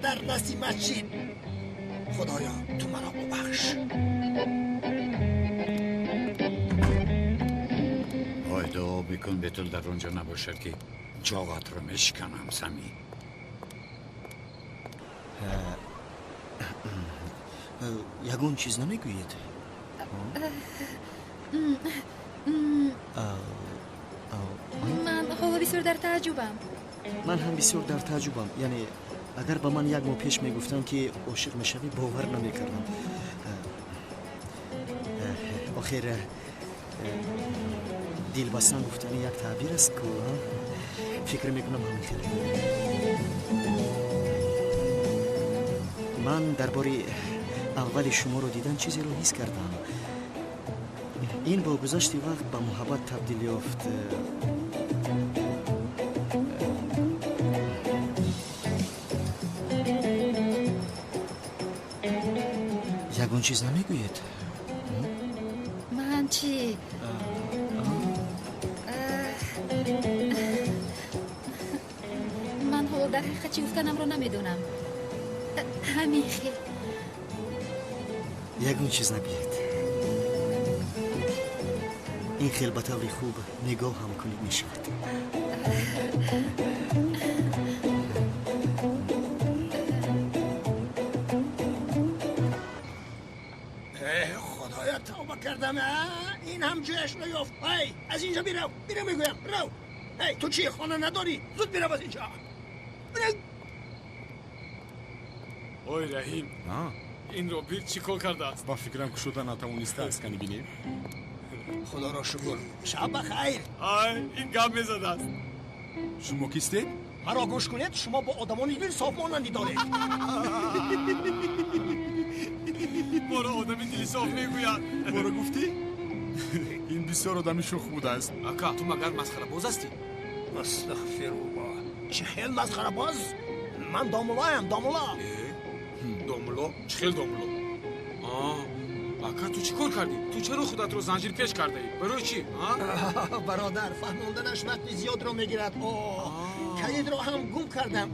дар дасти масҷид. Худоё, ту маро бубахш. Ой, дуо бикун, Бетул дар он ҷо набошад, ки ҷоғатро мешиканам, Сами. Ягон чиз намегӯед? Ман ҳоло бисёр дар тааҷҷубам. Ман ҳам бисёр дар тааҷҷубам. Яъне агар ба ман як моҳ пеш мегуфтанд, ки ошиқ мешавӣ, бовар намекардам. Охир дил бастан гуфтани як таъбир аст ку, фикр мекунам ҳамин хел. Ман дар бори аввали шуморо дидан чизеро ҳис кардам. Ин бо гузашти вақт ба муҳаббат табдил ёфт. Ягон чиз намегӯед? Ман чӣ? Ман ҳоло дар ҳақиқат чӣ гуфтанамро намедонам. Ҳамин хел. Ягон чиз нагӯед. Ин хел ба таври хуб нигоҳ ҳам кунед мешавад. Худоя, тавба кардам. Ин ҳам ҷояшро ёфт. Ай, аз инҷо бирав, бирав мегӯям, рав. Эй, ту чӣ, хона надорӣ? Зуд бирав аз инҷо. Ой, Раҳим, инро бир чӣ кор кардааст? Ба фикрам кушода натавонистааст. Кани бинем. Худоро шукр, шаб ба хайр. Ай, ин гап мезадааст. Шумо кистед? Маро гӯш кунед, шумо бо одамони дил соф монандӣ доред. Моро одами дили соф мегӯяд. Моро гуфтӣ? Ин бисёр одами шӯх будааст. Ака, ту магар масхарабоз ҳастӣ? Астағфируллоҳ, чӣ хел масхарабоз? Ман домуллоям, домулло. Домулло? Чӣ хел домулло? Ака, ту чӣ кор кардӣ? Ту чаро худатро занҷир печ кардаӣ? Барои чӣ? Бародар, фаҳмонданаш вақти зиёдро мегирад. Калидро ҳам гум кардам.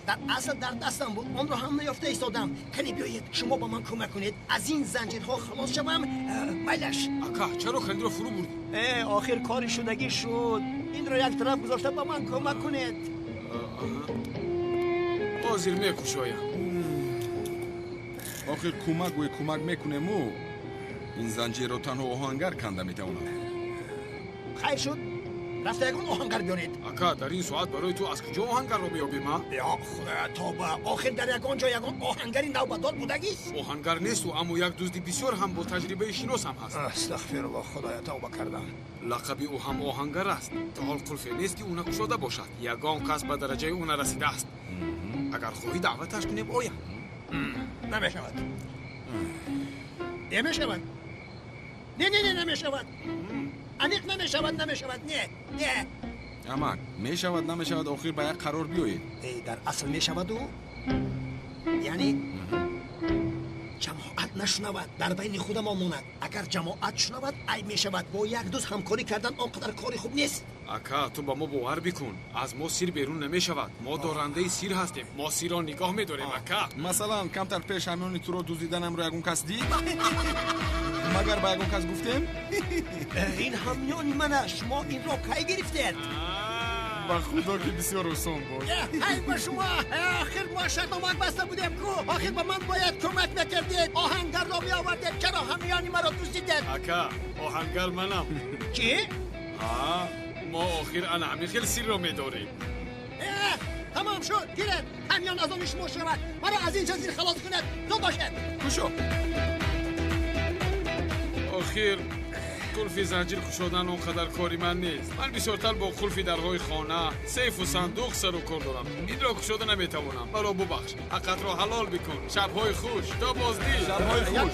Дар асл дар дастам буд, онро ҳам наёфта истодам. Кани биёед, шумо ба ман кӯмак кунед, аз ин занҷирҳо халос шавам. Майлаш. Ака, чаро калидро фурӯ бурдӣ? Охир кори шудагӣ шуд. Инро як тараф гузошта ба ман кӯмак кунед. Ҳозир мекушоям. Охир кӯмак гӯй кӯмак мекунему ин занҷирро танҳо оҳангар канда метавонад. Хайр шуд, рафта ягон оҳангар биёред. Ака, дар ин соат барои ту аз куҷо оҳангарро меёбем, а? Ё худоя, тоба, охир дар ягон ҷо ягон оҳангари навбатдор будагист? Оҳангар несту, аммо як дузди бисёр ҳам бо таҷрибаи шинос ҳам ҳаст. Астағфируллоҳ, худоя, тавба кардам. Лақаби ӯ ҳам оҳангар аст. То ҳол қулфе нест, ки ӯ накушода бошад. Ягон кас ба дараҷаи ӯ нарасидааст. Агар хоҳӣ даъваташ кунем, ояд. Намешавад. Намешавад. Не, не, не, намешавад. Аниқ намешавад, намешавад. Не, не. Амак, мешавад, намешавад, охир ба як қарор биёед. Дар асл мешаваду, яъне ҷамоат нашунавад, дар байни худамон монад. Агар ҷамоат шунавад, айб мешавад. Бо як дӯст ҳамкорӣ кардан он қадар кори хуб нест. Ака, ту ба мо бовар бикун, аз мо сир берун намешавад. Мо дорандаи сир ҳастем, мо сирро нигоҳ медорем, ака. Масалан, камтар пеш ҳамёни туро дуздиданамро ягон кас дид? Магар ба ягон кас гуфтем? Ин ҳамёни ман аст, шумо инро кай гирифтед? Ба худо ки бисёр осон буд. Ай ба шумо! Охир мо шартномак баста будем ку. Охир ба ман бояд кӯмак мекардед, оҳангарро меовардед. Чаро ҳамёни маро дуздидед? Ака, оҳангар манам. Чӣ? Ҳа, Мо охир ана ҳамин хел сирро медорем. Тамом шуд, гиред, ҳамён аз они шумо шавад. Маро аз ин ҷазир халос кунед. Зуд бошед. Кушо. Охир қулфи занҷир кушодан он қадар кори ман нест. Ман бисёртар бо қулфи дарҳои хона, сейфу сандуқ сару кор дорам. Инро кушода наметавонам. Маро бубахш. Ҳаққатро ҳалол бикун. Шабҳои хуш. То боздид. Шабҳои хуш.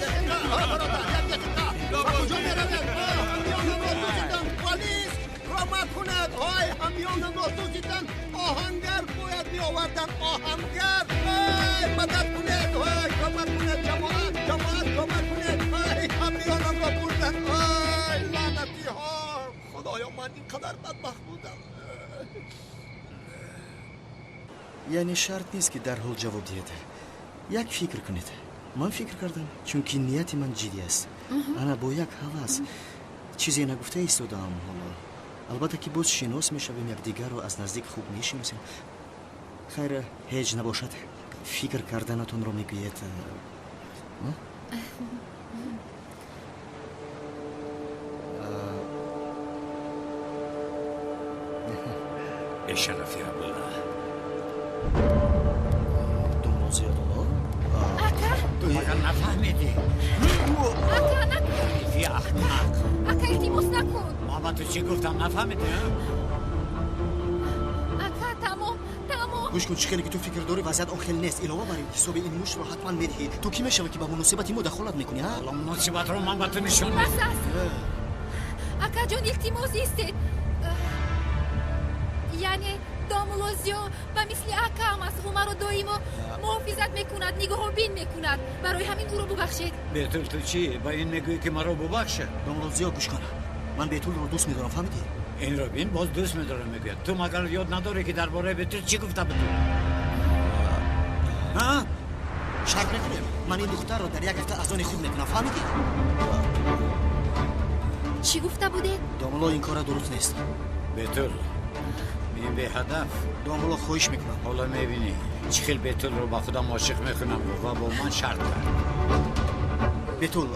Ба куҷо меравед? Ҳамёнамро дуздиданд. Полис кӯмак кунад. Ҳой, ҳамёнамро дуздиданд. Оҳангар бояд меоварданд. Оҳангар. Ой, мадад кунед. Ой, кӯмак кунед ҷамоат. Ҷамоат кӯмак кунед. Ой, ҳамёнамро бурданд. Ой, лаънатиҳо. Худоё, ман ин қадар бадбахт будам. Яъне шарт нест, ки дарҳол ҷавоб диҳед. Як фикр кунед. Ман фикр кардам, чунки нияти ман ҷиддӣ аст. Ана бо як ҳавас чизе нагуфта истодаам ҳоло. Албатта, ки боз шинос мешавем, якдигарро аз наздик хуб мешиносем. Хайр, ҳеҷ набошад, фикр карданатонро мегӯед. Бешарафи Абдулла. Домло Зиёдулло? Ака! Магар нафаҳмидӣ? Ака, накун! Ҳарифи аҳмақ! Ака, илтимос накун! Ман ба ту чӣ гуфтам, нафаҳмидӣ? Ака, тамом, тамом! Гӯш кун, чӣ хеле ки ту фикр дорӣ, вазъият он хел нест. Илова бар ин, ҳисоби ин муштро ҳатман медиҳӣ. Ту кӣ мешавӣ, ки ба муносибати мо дахолат мекунӣ, а? Ҳоло муносибатро ман ба ту нишон Бас аст! Акаҷон, илтимос, истед! Яъне домулло Зиё ба мисли акаам аст. Ӯ маро доимо муҳофизат мекунад, нигоҳобин мекунад. Барои ҳамин ӯро бубахшед. Бетул, ту чӣ ба ин мегӯӣ, ки маро бубахшад? Домулло Зиё, гӯш кун, ман Бетулро дӯст медорам, фаҳмидӣ? Инро бин, боз дӯст медорам мегӯяд. Ту магар ёд надорӣ, ки дар бораи Бетул чӣ гуфта будӣ? Шарт мекунем, ман ин духтарро дар як ҳафта аз они худ мекунам, фаҳмидӣ? Чӣ гуфта будед? Домулло, ин кора дуруст нест. Бетул, ин беҳадаф. Домулло, хоҳиш мекунам. Ҳоло мебинӣ, чӣ хел Бетулро ба худам ошиқ мекунам ва бо ман шарт кард. Бетул,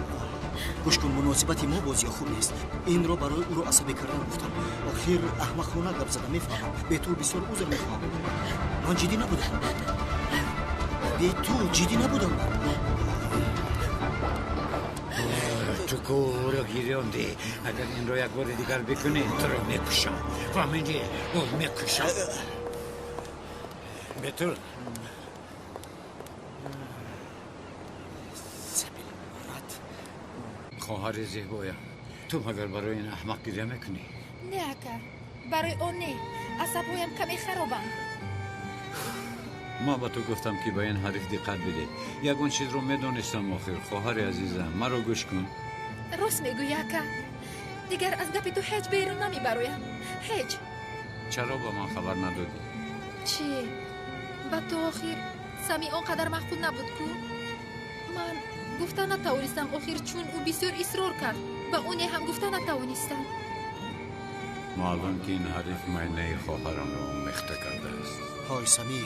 гӯш кун, муносибати мо бо Зиё хуб нест. Инро барои ӯро асабӣ кардан гуфтам. Охир аҳмақона гап зада, мефаҳмам. Бетул, бисёр узр мехоҳам. Ман ҷиддӣ набудам. Бетул, ҷиддӣ набудам. Ту кӯро гирёндӣ. Агар инро як бори дигар бикунӣ, туро мекушам. Фаҳмидӣ? Боз мекушам. Бетул, хоҳари зебоям, ту магар барои ин аҳмақ гиря мекунӣ? Не, ака, барои он не. Асабҳоям каме харобанд. Ман ба ту гуфтам, ки ба ин ҳариф диққат бидеҳ. Ягон чизро медонистам охир. Хоҳари азизам, маро гӯш кун. Рост мегӯӣ, ака. Дигар аз гапи ту ҳеҷ берун намебароям. Ҳеҷ. Чаро ба ман хабар надодӣ? Чӣ? Ба ту охир Сами он қадар маъқул набуд ку? Ман гуфта натавонистам охир, чун ӯ бисёр исрор кард. Ба оне ҳам гуфта натавонистам. Маълум, ки ин ҳариф майнаи хоҳарамро омехта кардааст. Ҳой, Самӣ,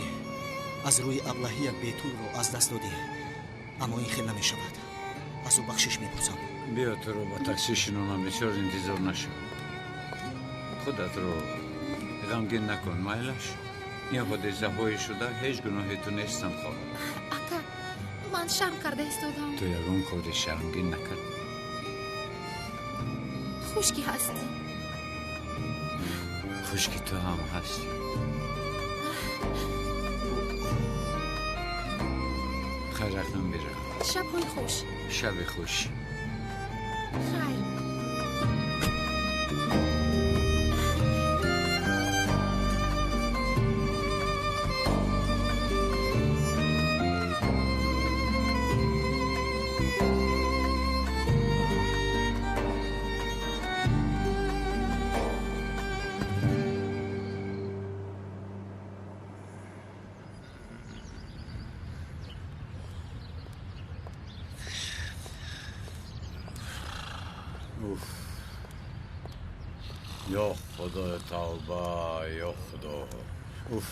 аз рӯи аблаҳият Бетулро аз даст додӣ. Аммо ин хел намешавад. Аз ӯ бахшиш мепурсам. Биё, туро ба таксӣ шинонам, бисёр интизор нашав. Худатро ғамгин накун, майлаш. Ин ҳодисаҳои шуда ҳеҷ гуноҳи ту нестанд, хоҳар. Ака, ман шарм карда истодам. Ту ягон кори шармгин накардӣ. Хуш ки ҳастӣ. Хуш ки ту ҳам ҳастӣ. Хайр, акнун бирав. Шабҳои хуш. Шаби хуш. Хайр. Ё Худо, тавба, ё Худо. Уф,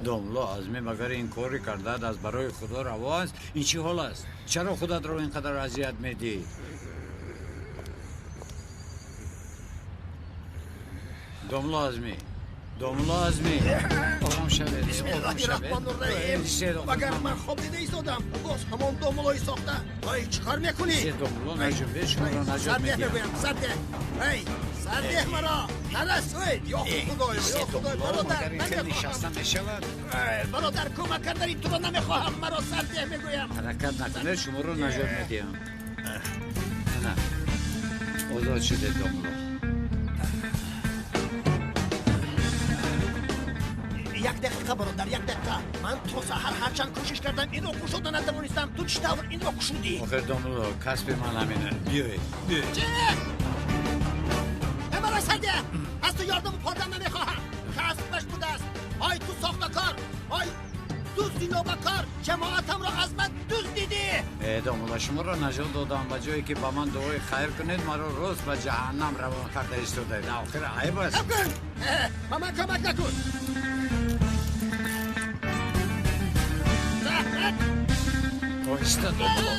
домло Азмӣ магар ин коре кардаад аз барои Худо раво аст? Ин чӣ ҳол аст? Чаро худатро ин қадар азият медиҳӣ? Домла Азмӣ, домла Азмӣ, ором шавед. Бисмиллоҳи раҳмони раҳим. Магар ман хоб дида истодам? Боз ҳамон домлои сохта. Ай, чӣ кор мекунӣ? Домло, наҷунбед, шуморо наҷот медиҳам. Мегӯям, сардеҳ. Эй, сардеҳ маро. Нарас, эй, ё Худоё, ё Худоё, бародар, намехоҳам. Нишаста мешавад? Бародар, кӯмак кардани туро намехоҳам, маро сардеҳ мегӯям. Ҳаракат накунед, шуморо наҷот медиҳам. Ана, озод шудед, домло. Як дақиқа, бародар, як дақиқа. Ман то саҳар ҳарчанд кӯшиш кардам, инро кушода натавонистам. Ту чӣ тавр инро кушудӣ? Охир, домло, касби ман ҳамин аст. Биёед, биёед. Чӣ? Маро сардеҳ! Аз ту ёрдаму пордам намехоҳам. Касбаш будааст. Ай, ту сохтакор! Ай, дузди нобакор! Ҷамоатамро аз ман дуздидӣ! Э, домло, шуморо наҷот додам. Ба ҷое ки ба ман дуои хайр кунед, маро рост ба ҷаҳаннам равон карда истодаед. Охир айб аст. Кун! Ба ман кӯмак накун! Оҳиста, домло.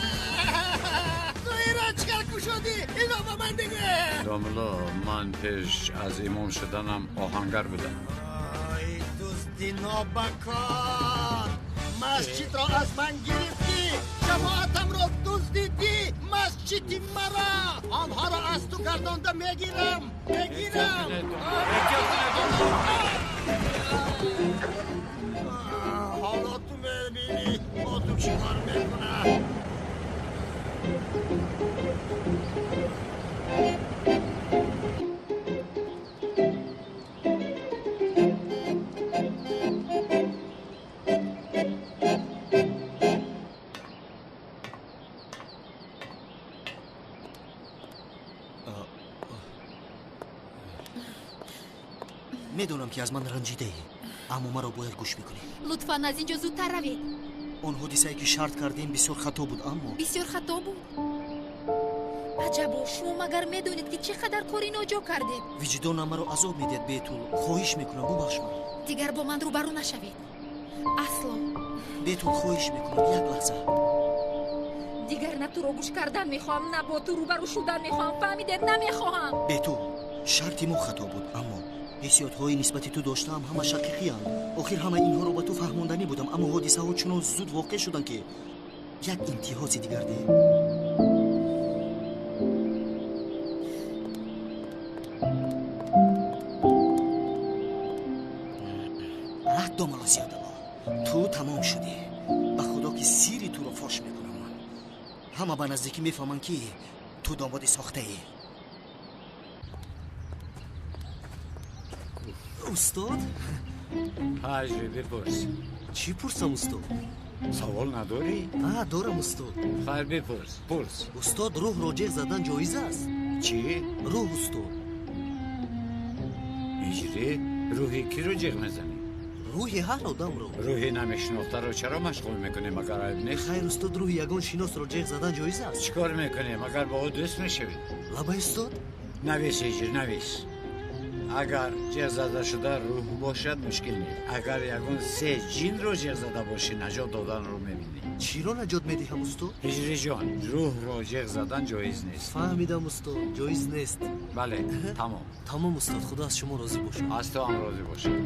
Ту инро чӣ кор кушодӣ? Инро ба ман бигӯ! Домло, ман пеш аз имом шуданам оҳангар будам. Ай, дузди нобакор! Масҷидро аз ман гирифтӣ! Ҷамоатамро дуздидӣ! Масҷиди маро! Онҳоро аз ту гардонда мегирам! Мегирам! Ҳоло ту мебинӣ, бо ту чӣ кор мекунам! Медонам, ки аз ман ранҷидаӣ, аммо маро бояд гӯш бикунӣ. Лутфан аз ин ҷо зудтар равед. Он ҳодисае, ки шарт кардем, бисёр хато буд, аммо бисёр хато буд? Аҷабо, шумо магар медонед, ки чӣ қадар кори ноҷо кардед? Виҷдонам маро азоб медиҳад, Бетул. Хоҳиш мекунам, бубахш маро. Дигар бо ман рӯбарӯ нашавед. Асло. Бетул, хоҳиш мекунам, як лаҳза. Дигар на туро гӯш кардан мехоҳам, на бо ту рӯбарӯ шудан мехоҳам. Фаҳмидед? Намехоҳам. Бетул, шарти мо хато буд, аммо ҳиссиётҳои нисбати ту доштаам ҳама шақиқиянд. Охир ҳамаи инҳоро ба ту фаҳмонданӣ будам, аммо ҳодисаҳо чунон зуд воқеъ шуданд, ки як имтиҳози дигар деҳ. Домала Зиёдало, ту тамом шудӣ. Ба худо, ки сирри туро фош мекунам ман. Ҳама ба наздикӣ мефаҳманд, ки ту домоди сохтаӣ. Устод? Ҳаҷри, бипурс. Чӣ пурсам, устод? Савол надорӣ? А, дорам, устод. Хайр, бипурс, пурс. Устод, рӯҳро ҷеғ задан ҷоиз аст? Чӣ? Рӯҳ, устод. Ҳиҷрӣ, рӯҳи киро ҷеғ мезанӣ? Рӯҳи ҳар одамро. Рӯҳи намешинохтаро чаро машғул мекунӣ, магар айб нест? Хайр, устод, рӯҳи ягон шиносро ҷеғ задан ҷоиз аст? Чӣ кор мекунӣ, магар бо ӯ дӯст мешавӣ? Лабай, устод. Навис, ҳиҷр, навис. Агар ҷеғ зада шуда рӯҳ бошад, мушкил нест. Агар ягон се ҷинро ҷеғ зада бошӣ, наҷот доданро мебинӣ. Чиро наҷот медиҳам, устод? Ҳиҷриҷон, рӯҳро ҷеғ задан ҷоиз нест. Фаҳмидам, устод, ҷоиз нест. Бале, тамом. Тамом, устод, худо аз шумо розӣ бошад. Аз ту ҳам розӣ бошад.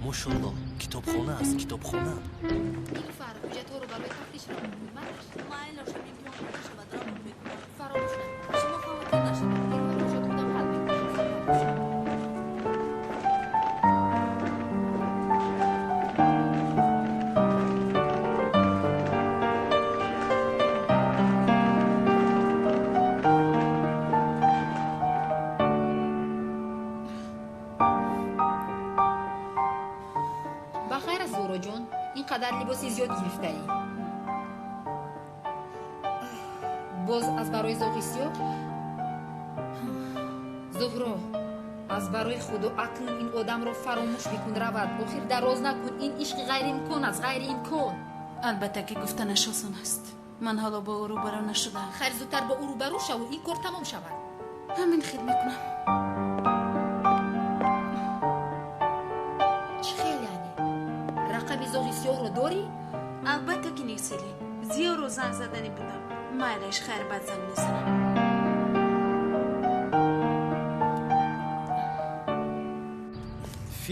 Мошаллоҳ, китобхона аст, китобхона. Нилуфар, ҳуҷҷатҳоро барои тафтиш равон кун. Майлаш, имтиҳон нашавад, равон мекунам. Фаромӯш накун. Шумо хавотир нашавед. Бошад, худам ҳал мекунам. Ба хайр аст, Зуҳроҷон, ин қадар либоси зиёд гирифтаӣ. Боз аз барои зоғи сиёҳ? Зуҳро, аз барои худо акнун ин одамро фаромӯш бикун, равад. Охир дароз накун, ин ишқи ғайриимкон аст, ғайриимкон. Албатта, ки гуфтанаш осон аст. Ман ҳоло бо ӯ рӯбарӯ нашудаам. Хайр, зудтар бо ӯ рӯбарӯ шаву ин кор тамом шавад. Ҳамин хел мекунам. Чӣ хел яъне? Рақами зоғи сиёҳро дорӣ? Албатта, ки нест, Селин. Зиёро занг заданӣ будам. Майлаш, хайр, баъд занг мезанам.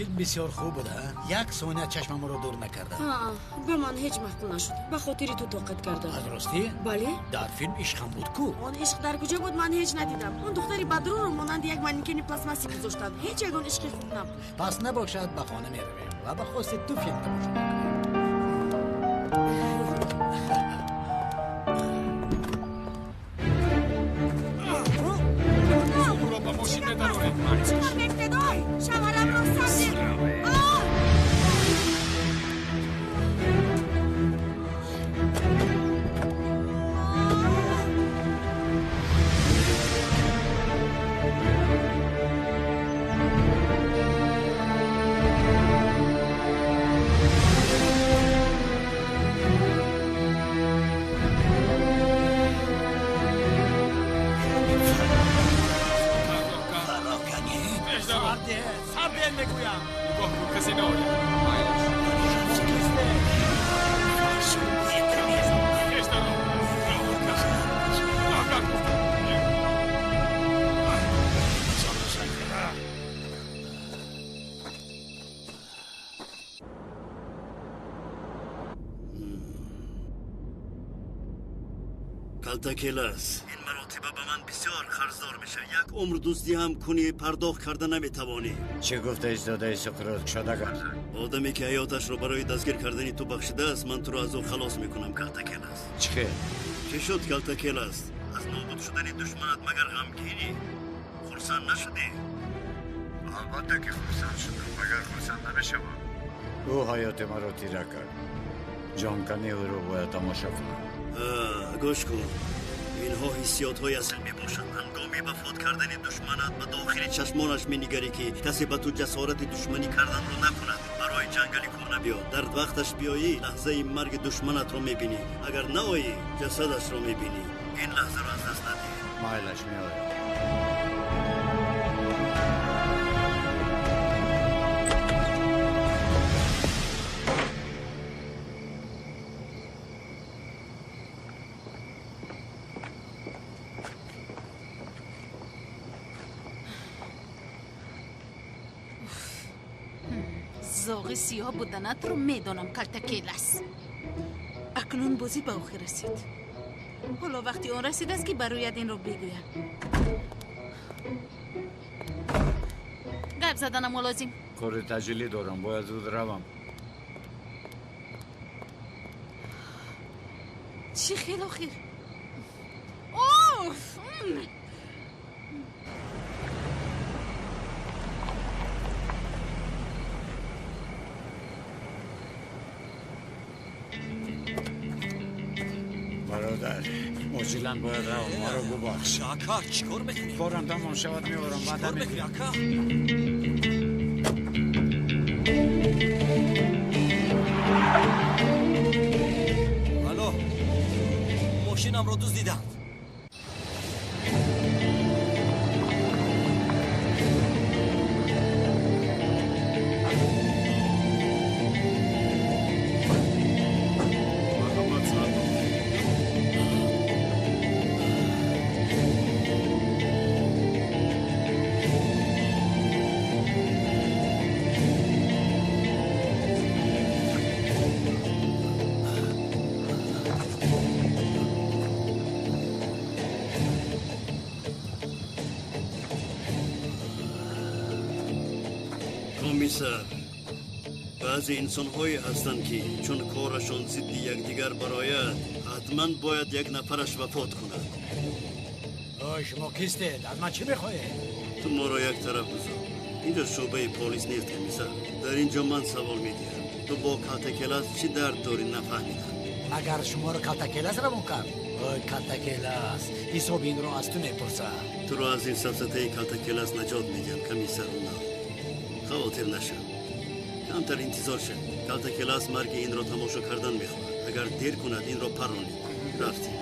Филм бисёр хуб буд, як сония чашмамро дур накардам. Ба ман ҳеҷ маъқул нашуд. Ба хотири ту тоқат кардам. Аз ростӣ? Бале. Дар филм ишқ ҳам буд ку? Он ишқ дар куҷо буд, ман ҳеҷ надидам. Он духтари бадрӯро монанди як манекени пластмассӣ гузоштанд. Ҳеҷ ягон ишқи хуб набуд. Пас набошад, ба хона меравем ва ба хости ту филм тамошо мекунем. Ӯро ба мошин медарорем. Чӣ кор мекунед? Ой, шавҳарамро сардед. Калтакелас, ин маротиба ба ман бисёр қарздор мешавӣ. Як умр дуздӣ ҳам кунӣ, пардохт карда наметавонӣ. Чӣ гуфта истодаи, Суқрот? Кушода гап зан. Одаме ки ҳаёташро барои дастгир кардани ту бахшидааст, ман туро аз ӯ халос мекунам, Калтакелас. Чӣ хел? Чӣ шуд, Калтакелас? Аз нобуд шудани душманат магар ғамгинӣ? Хурсанд нашудӣ? Албатта ки хурсанд шудам, магар хурсанд намешавам. Ӯ ҳаёти маро тира кард. Ҷонкании ӯро бояд тамошо кунам. Гӯш кун, инҳо ҳиссиётҳои асил мебошанд. Ҳангоми вафот кардани душманат ба дохили чашмонаш менигарӣ, ки касе ба ту ҷасорати душманӣ карданро накунад. Барои ҷангали кӯҳна биё. Дар вақташ биёӣ, лаҳзаи марги душманатро мебинӣ. Агар наоӣ, ҷасадашро мебинӣ. Ин лаҳзаро аз даст надиҳ. Майлаш, меоям. Зоғи сиёҳ буданатро медонам, Калтакелас. Акнун бозӣ ба охир расид. Ҳоло вақти он расидааст, ки барояд инро бигӯям. Гап заданам лозим. Кори таъҷилӣ дорам, бояд зуд равам. Чӣ хел охир? Оф! Бародар, оҷилан бояд равам, маро бубахш. Ака, чӣ кор мекунӣ? Корам тамом шавад, меорам, ваъда мекунӣ, ака? Алло, мошинамро дуздиданд. Комиссар, баъзе инсонҳое ҳастанд, ки чун корашон зидди якдигар барояд, ҳатман бояд як нафараш вафот кунад. Ой, шумо кистед? Аз ман чӣ мехоҳед? Ту моро як тараф гузор. Инҷо шӯъбаи полис нест, комиссар. Дар ин ҷо ман савол медиҳам. Ту бо Калтакелас чӣ дард дорӣ, нафаҳмидам. Магар шуморо Калтакелас равон кард? Ой, Калтакелас, ҳисоби инро аз ту мепурсам. Туро аз ин сафсатаи Калтакелас наҷот медиҳам, комиссар Унал. Хавотир нашав. Камтар интизор шав. Калтакелас марги инро тамошо кардан мехоҳад. Агар дер кунад, инро паронед. Рафтем.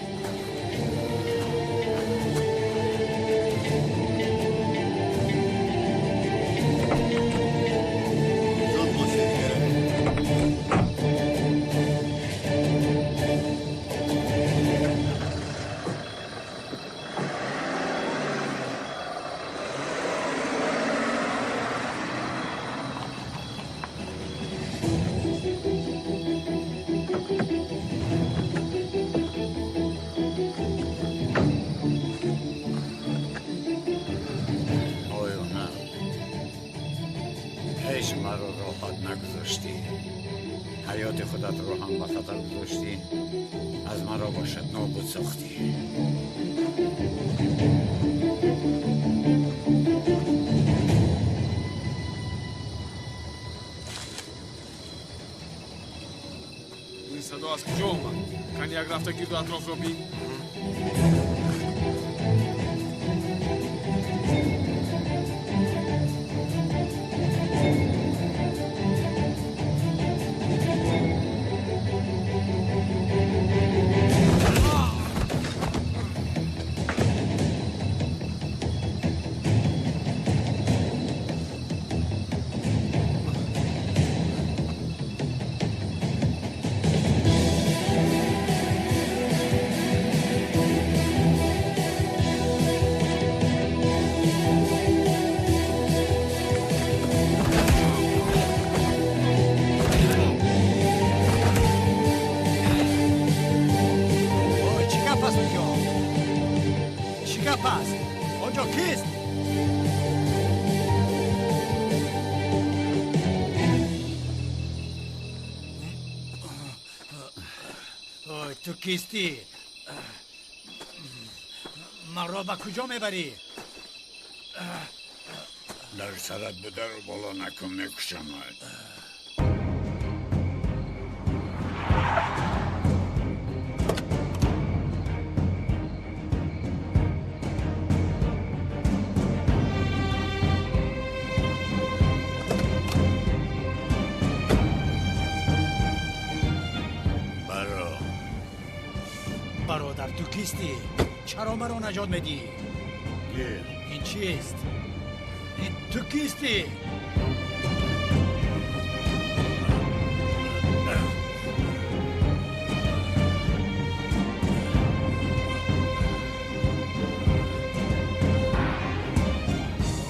Зуд бошед, меравем. Ҳаёти худатро ҳам ба хатар гузоштӣ, аз маро бошад нобуд сохтӣ. Ин садо аз куҷо омад? Кани як рафта гирду атрофро бин. Ту кистӣ? Маро ба куҷо мебарӣ? Дар сарат бударо боло накун, мекушамад. Бародар, ту кистӣ? Чаро маро наҷот медиҳӣ? Гир. Ин чист? Ту кистӣ?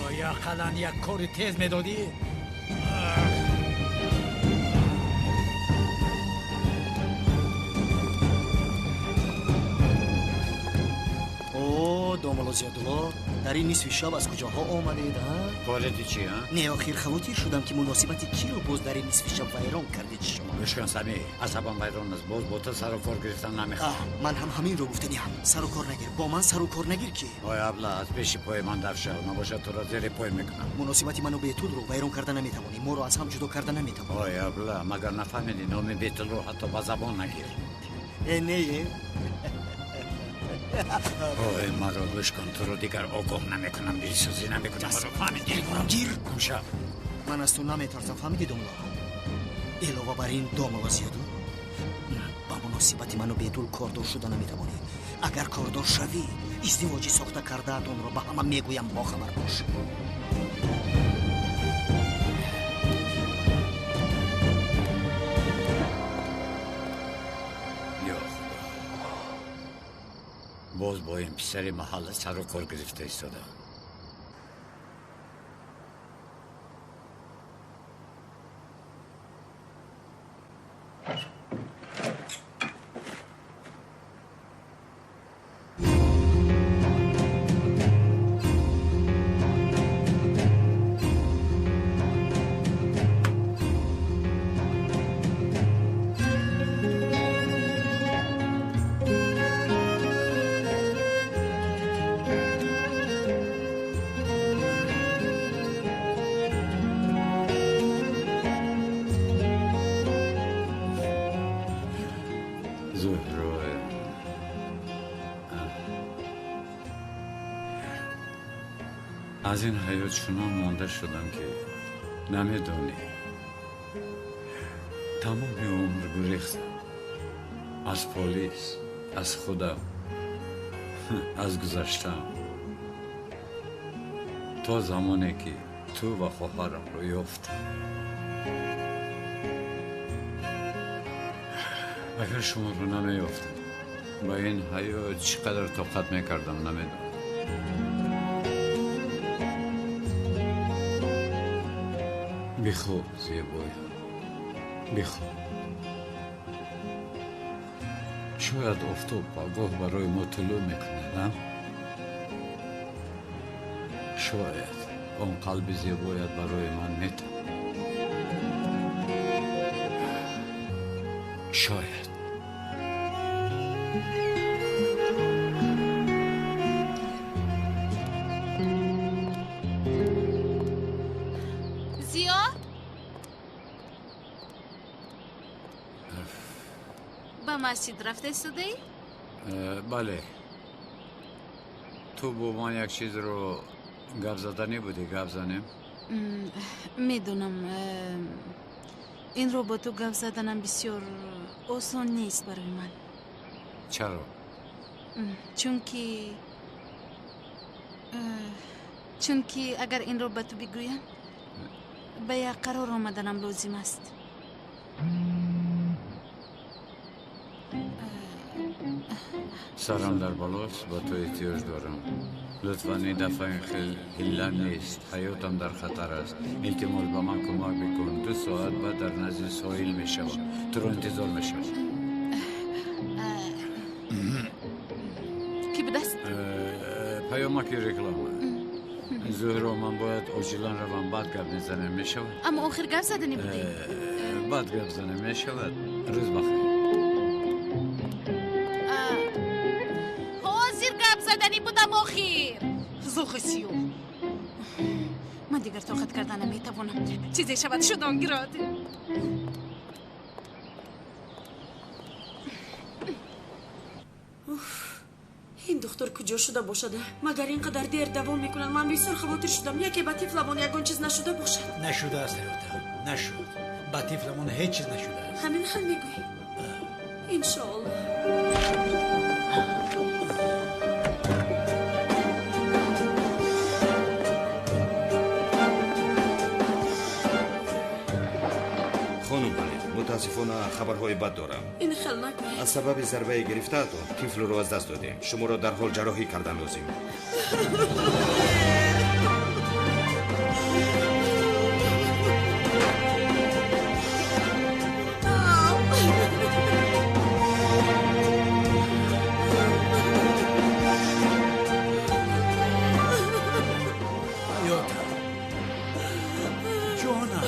Оё ақаллан як кори тез медодӣ? Домулло Зиёдулло, дар ин нисфи шаб аз куҷоҳо омадед, а? Вориди чи, а? Не, охир хавотир шудам, ки муносибати киро боз дар ин нисфи шаб вайрон кардед шумо. Гӯш кун, Самӣ, асабам вайрон аст, боз бо ту сару кор гирифтан намехоҳам. Ман ҳам ҳаминро гуфтаниам. Сару кор нагир, бо ман сару кор нагир ки. Ой абла, аз пеши пои ман дар шав, набошад туро зери пой мекунам. Муносибати ману Бетулро вайрон карда наметавонӣ, моро аз ҳам ҷудо карда наметавонӣ. Ой абла, магар нафаҳмидӣ, номи Бетулро ҳатто ба забон нагир. Э, не, э. Ой, маро гӯш кун, туро дигар огоҳ намекунам, дилсӯзӣ намекунам, маро фаҳмидӣ? Гир! Гумшав! Ман аз ту наметарсам, фаҳмидӣ, домулло? Илова бар ин, домулло Зиёдулло, ба муносибати ману Бетул кордор шуда наметавонӣ. Агар кордор шавӣ, издивоҷи сохта кардаатонро ба ҳама мегӯям, бохабар бош. Боз бо ин писари маҳалла сару кор гирифта истодам. Аз ин ҳаёт чунон монда шудам, ки намедонӣ. Тамоми умр гурехтам. Аз полис, аз худам, аз гузаштам. То замоне ки ту ва хоҳарамро ёфтам. Агар шуморо намеёфтам, ба ин ҳаёт чӣ қадар тоқат мекардам, намедонам. Бихоб, зебоям, бихоб. Шояд офтоб пагоҳ барои мо тулӯъ мекунад, а? Шояд он қалби зебоят барои ман метавад. Шояд. Зиё? Ба масҷид рафта истодаӣ? Бале. Ту бо ман як чизро гап заданӣ будӣ, гап занем? Медонам, инро бо ту гап заданам бисёр осон нест барои ман. Чаро? Чунки агар инро ба ту бигӯям, ба як қарор омаданам лозим аст. Сарам дар балост, ба ту эҳтиёҷ дорам. Лутфан, ин дафъа ин хел ҳилла нест. Ҳаётам дар хатар аст. Илтимос, ба ман кӯмак бикун. 2 соат баъд дар назди соҳил мешавам. Туро интизор мешавам. Кӣ будааст? Паёмаки реклама. Зуҳро, ман бояд оҷилан равам. Баъд гап мезанем, мешавад? Аммо охир гап заданӣ будӣ. Баъд гап занем, мешавад? Рӯз бахайр. Ҳозир гап заданӣ будам охир. Зоғи сиёҳ. Ман дигар тоқат карда наметавонам. Чизе шавад, шуд он гирад. Ин духтур куҷо шуда бошад? Магар ин қадар дер давом мекунад? Ман бисёр хавотир шудам. Яке ба тифламон ягон чиз нашуда бошад. Нашудааст, ҳаётам, нашуд. Ба тифламон ҳеҷ чиз нашудааст. Ҳамин хел мегӯӣ? Иншоаллоҳ. Хонум Ҳалим, мутаассифона хабарҳои бад дорам. Ин хел накунед. Аз сабаби зарбаи гирифтаатон тифлро аз даст додем. Шуморо дарҳол ҷарроҳӣ кардан лозим. Ҳаётам, ҷонам.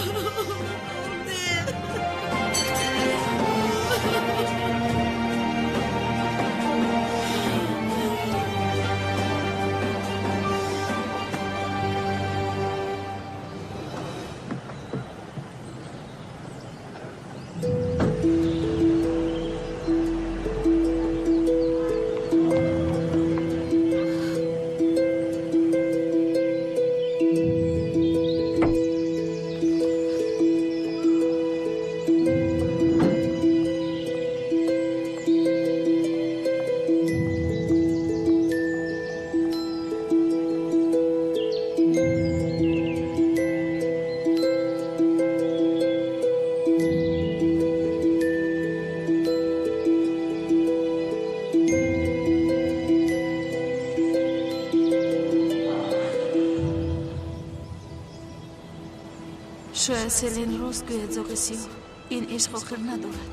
Шояд Селин рост гӯяд, зоғи сиёҳ. Ин ишқ охир надорад.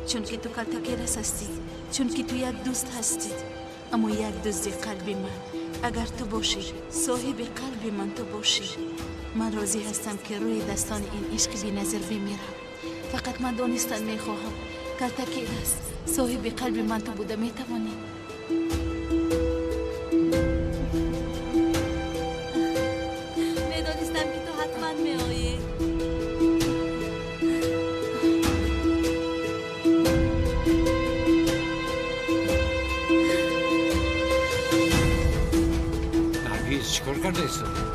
Чунки ту калтакерас ҳастӣ, чунки ту як дӯст ҳастӣ, аммо як дузди қалби ман. Агар ту бошӣ, соҳиби қалби ман ту бошӣ, ман розӣ ҳастам, ки рӯи дастони ин ишқи беназир бимирам. Фақат ман донистан мехоҳам, калтакерас, соҳиби қалби ман ту буда метавонӣ? Медонистам, ки ту ҳатман меоӣ. Наргиз, чӣ кор карда истодӣ?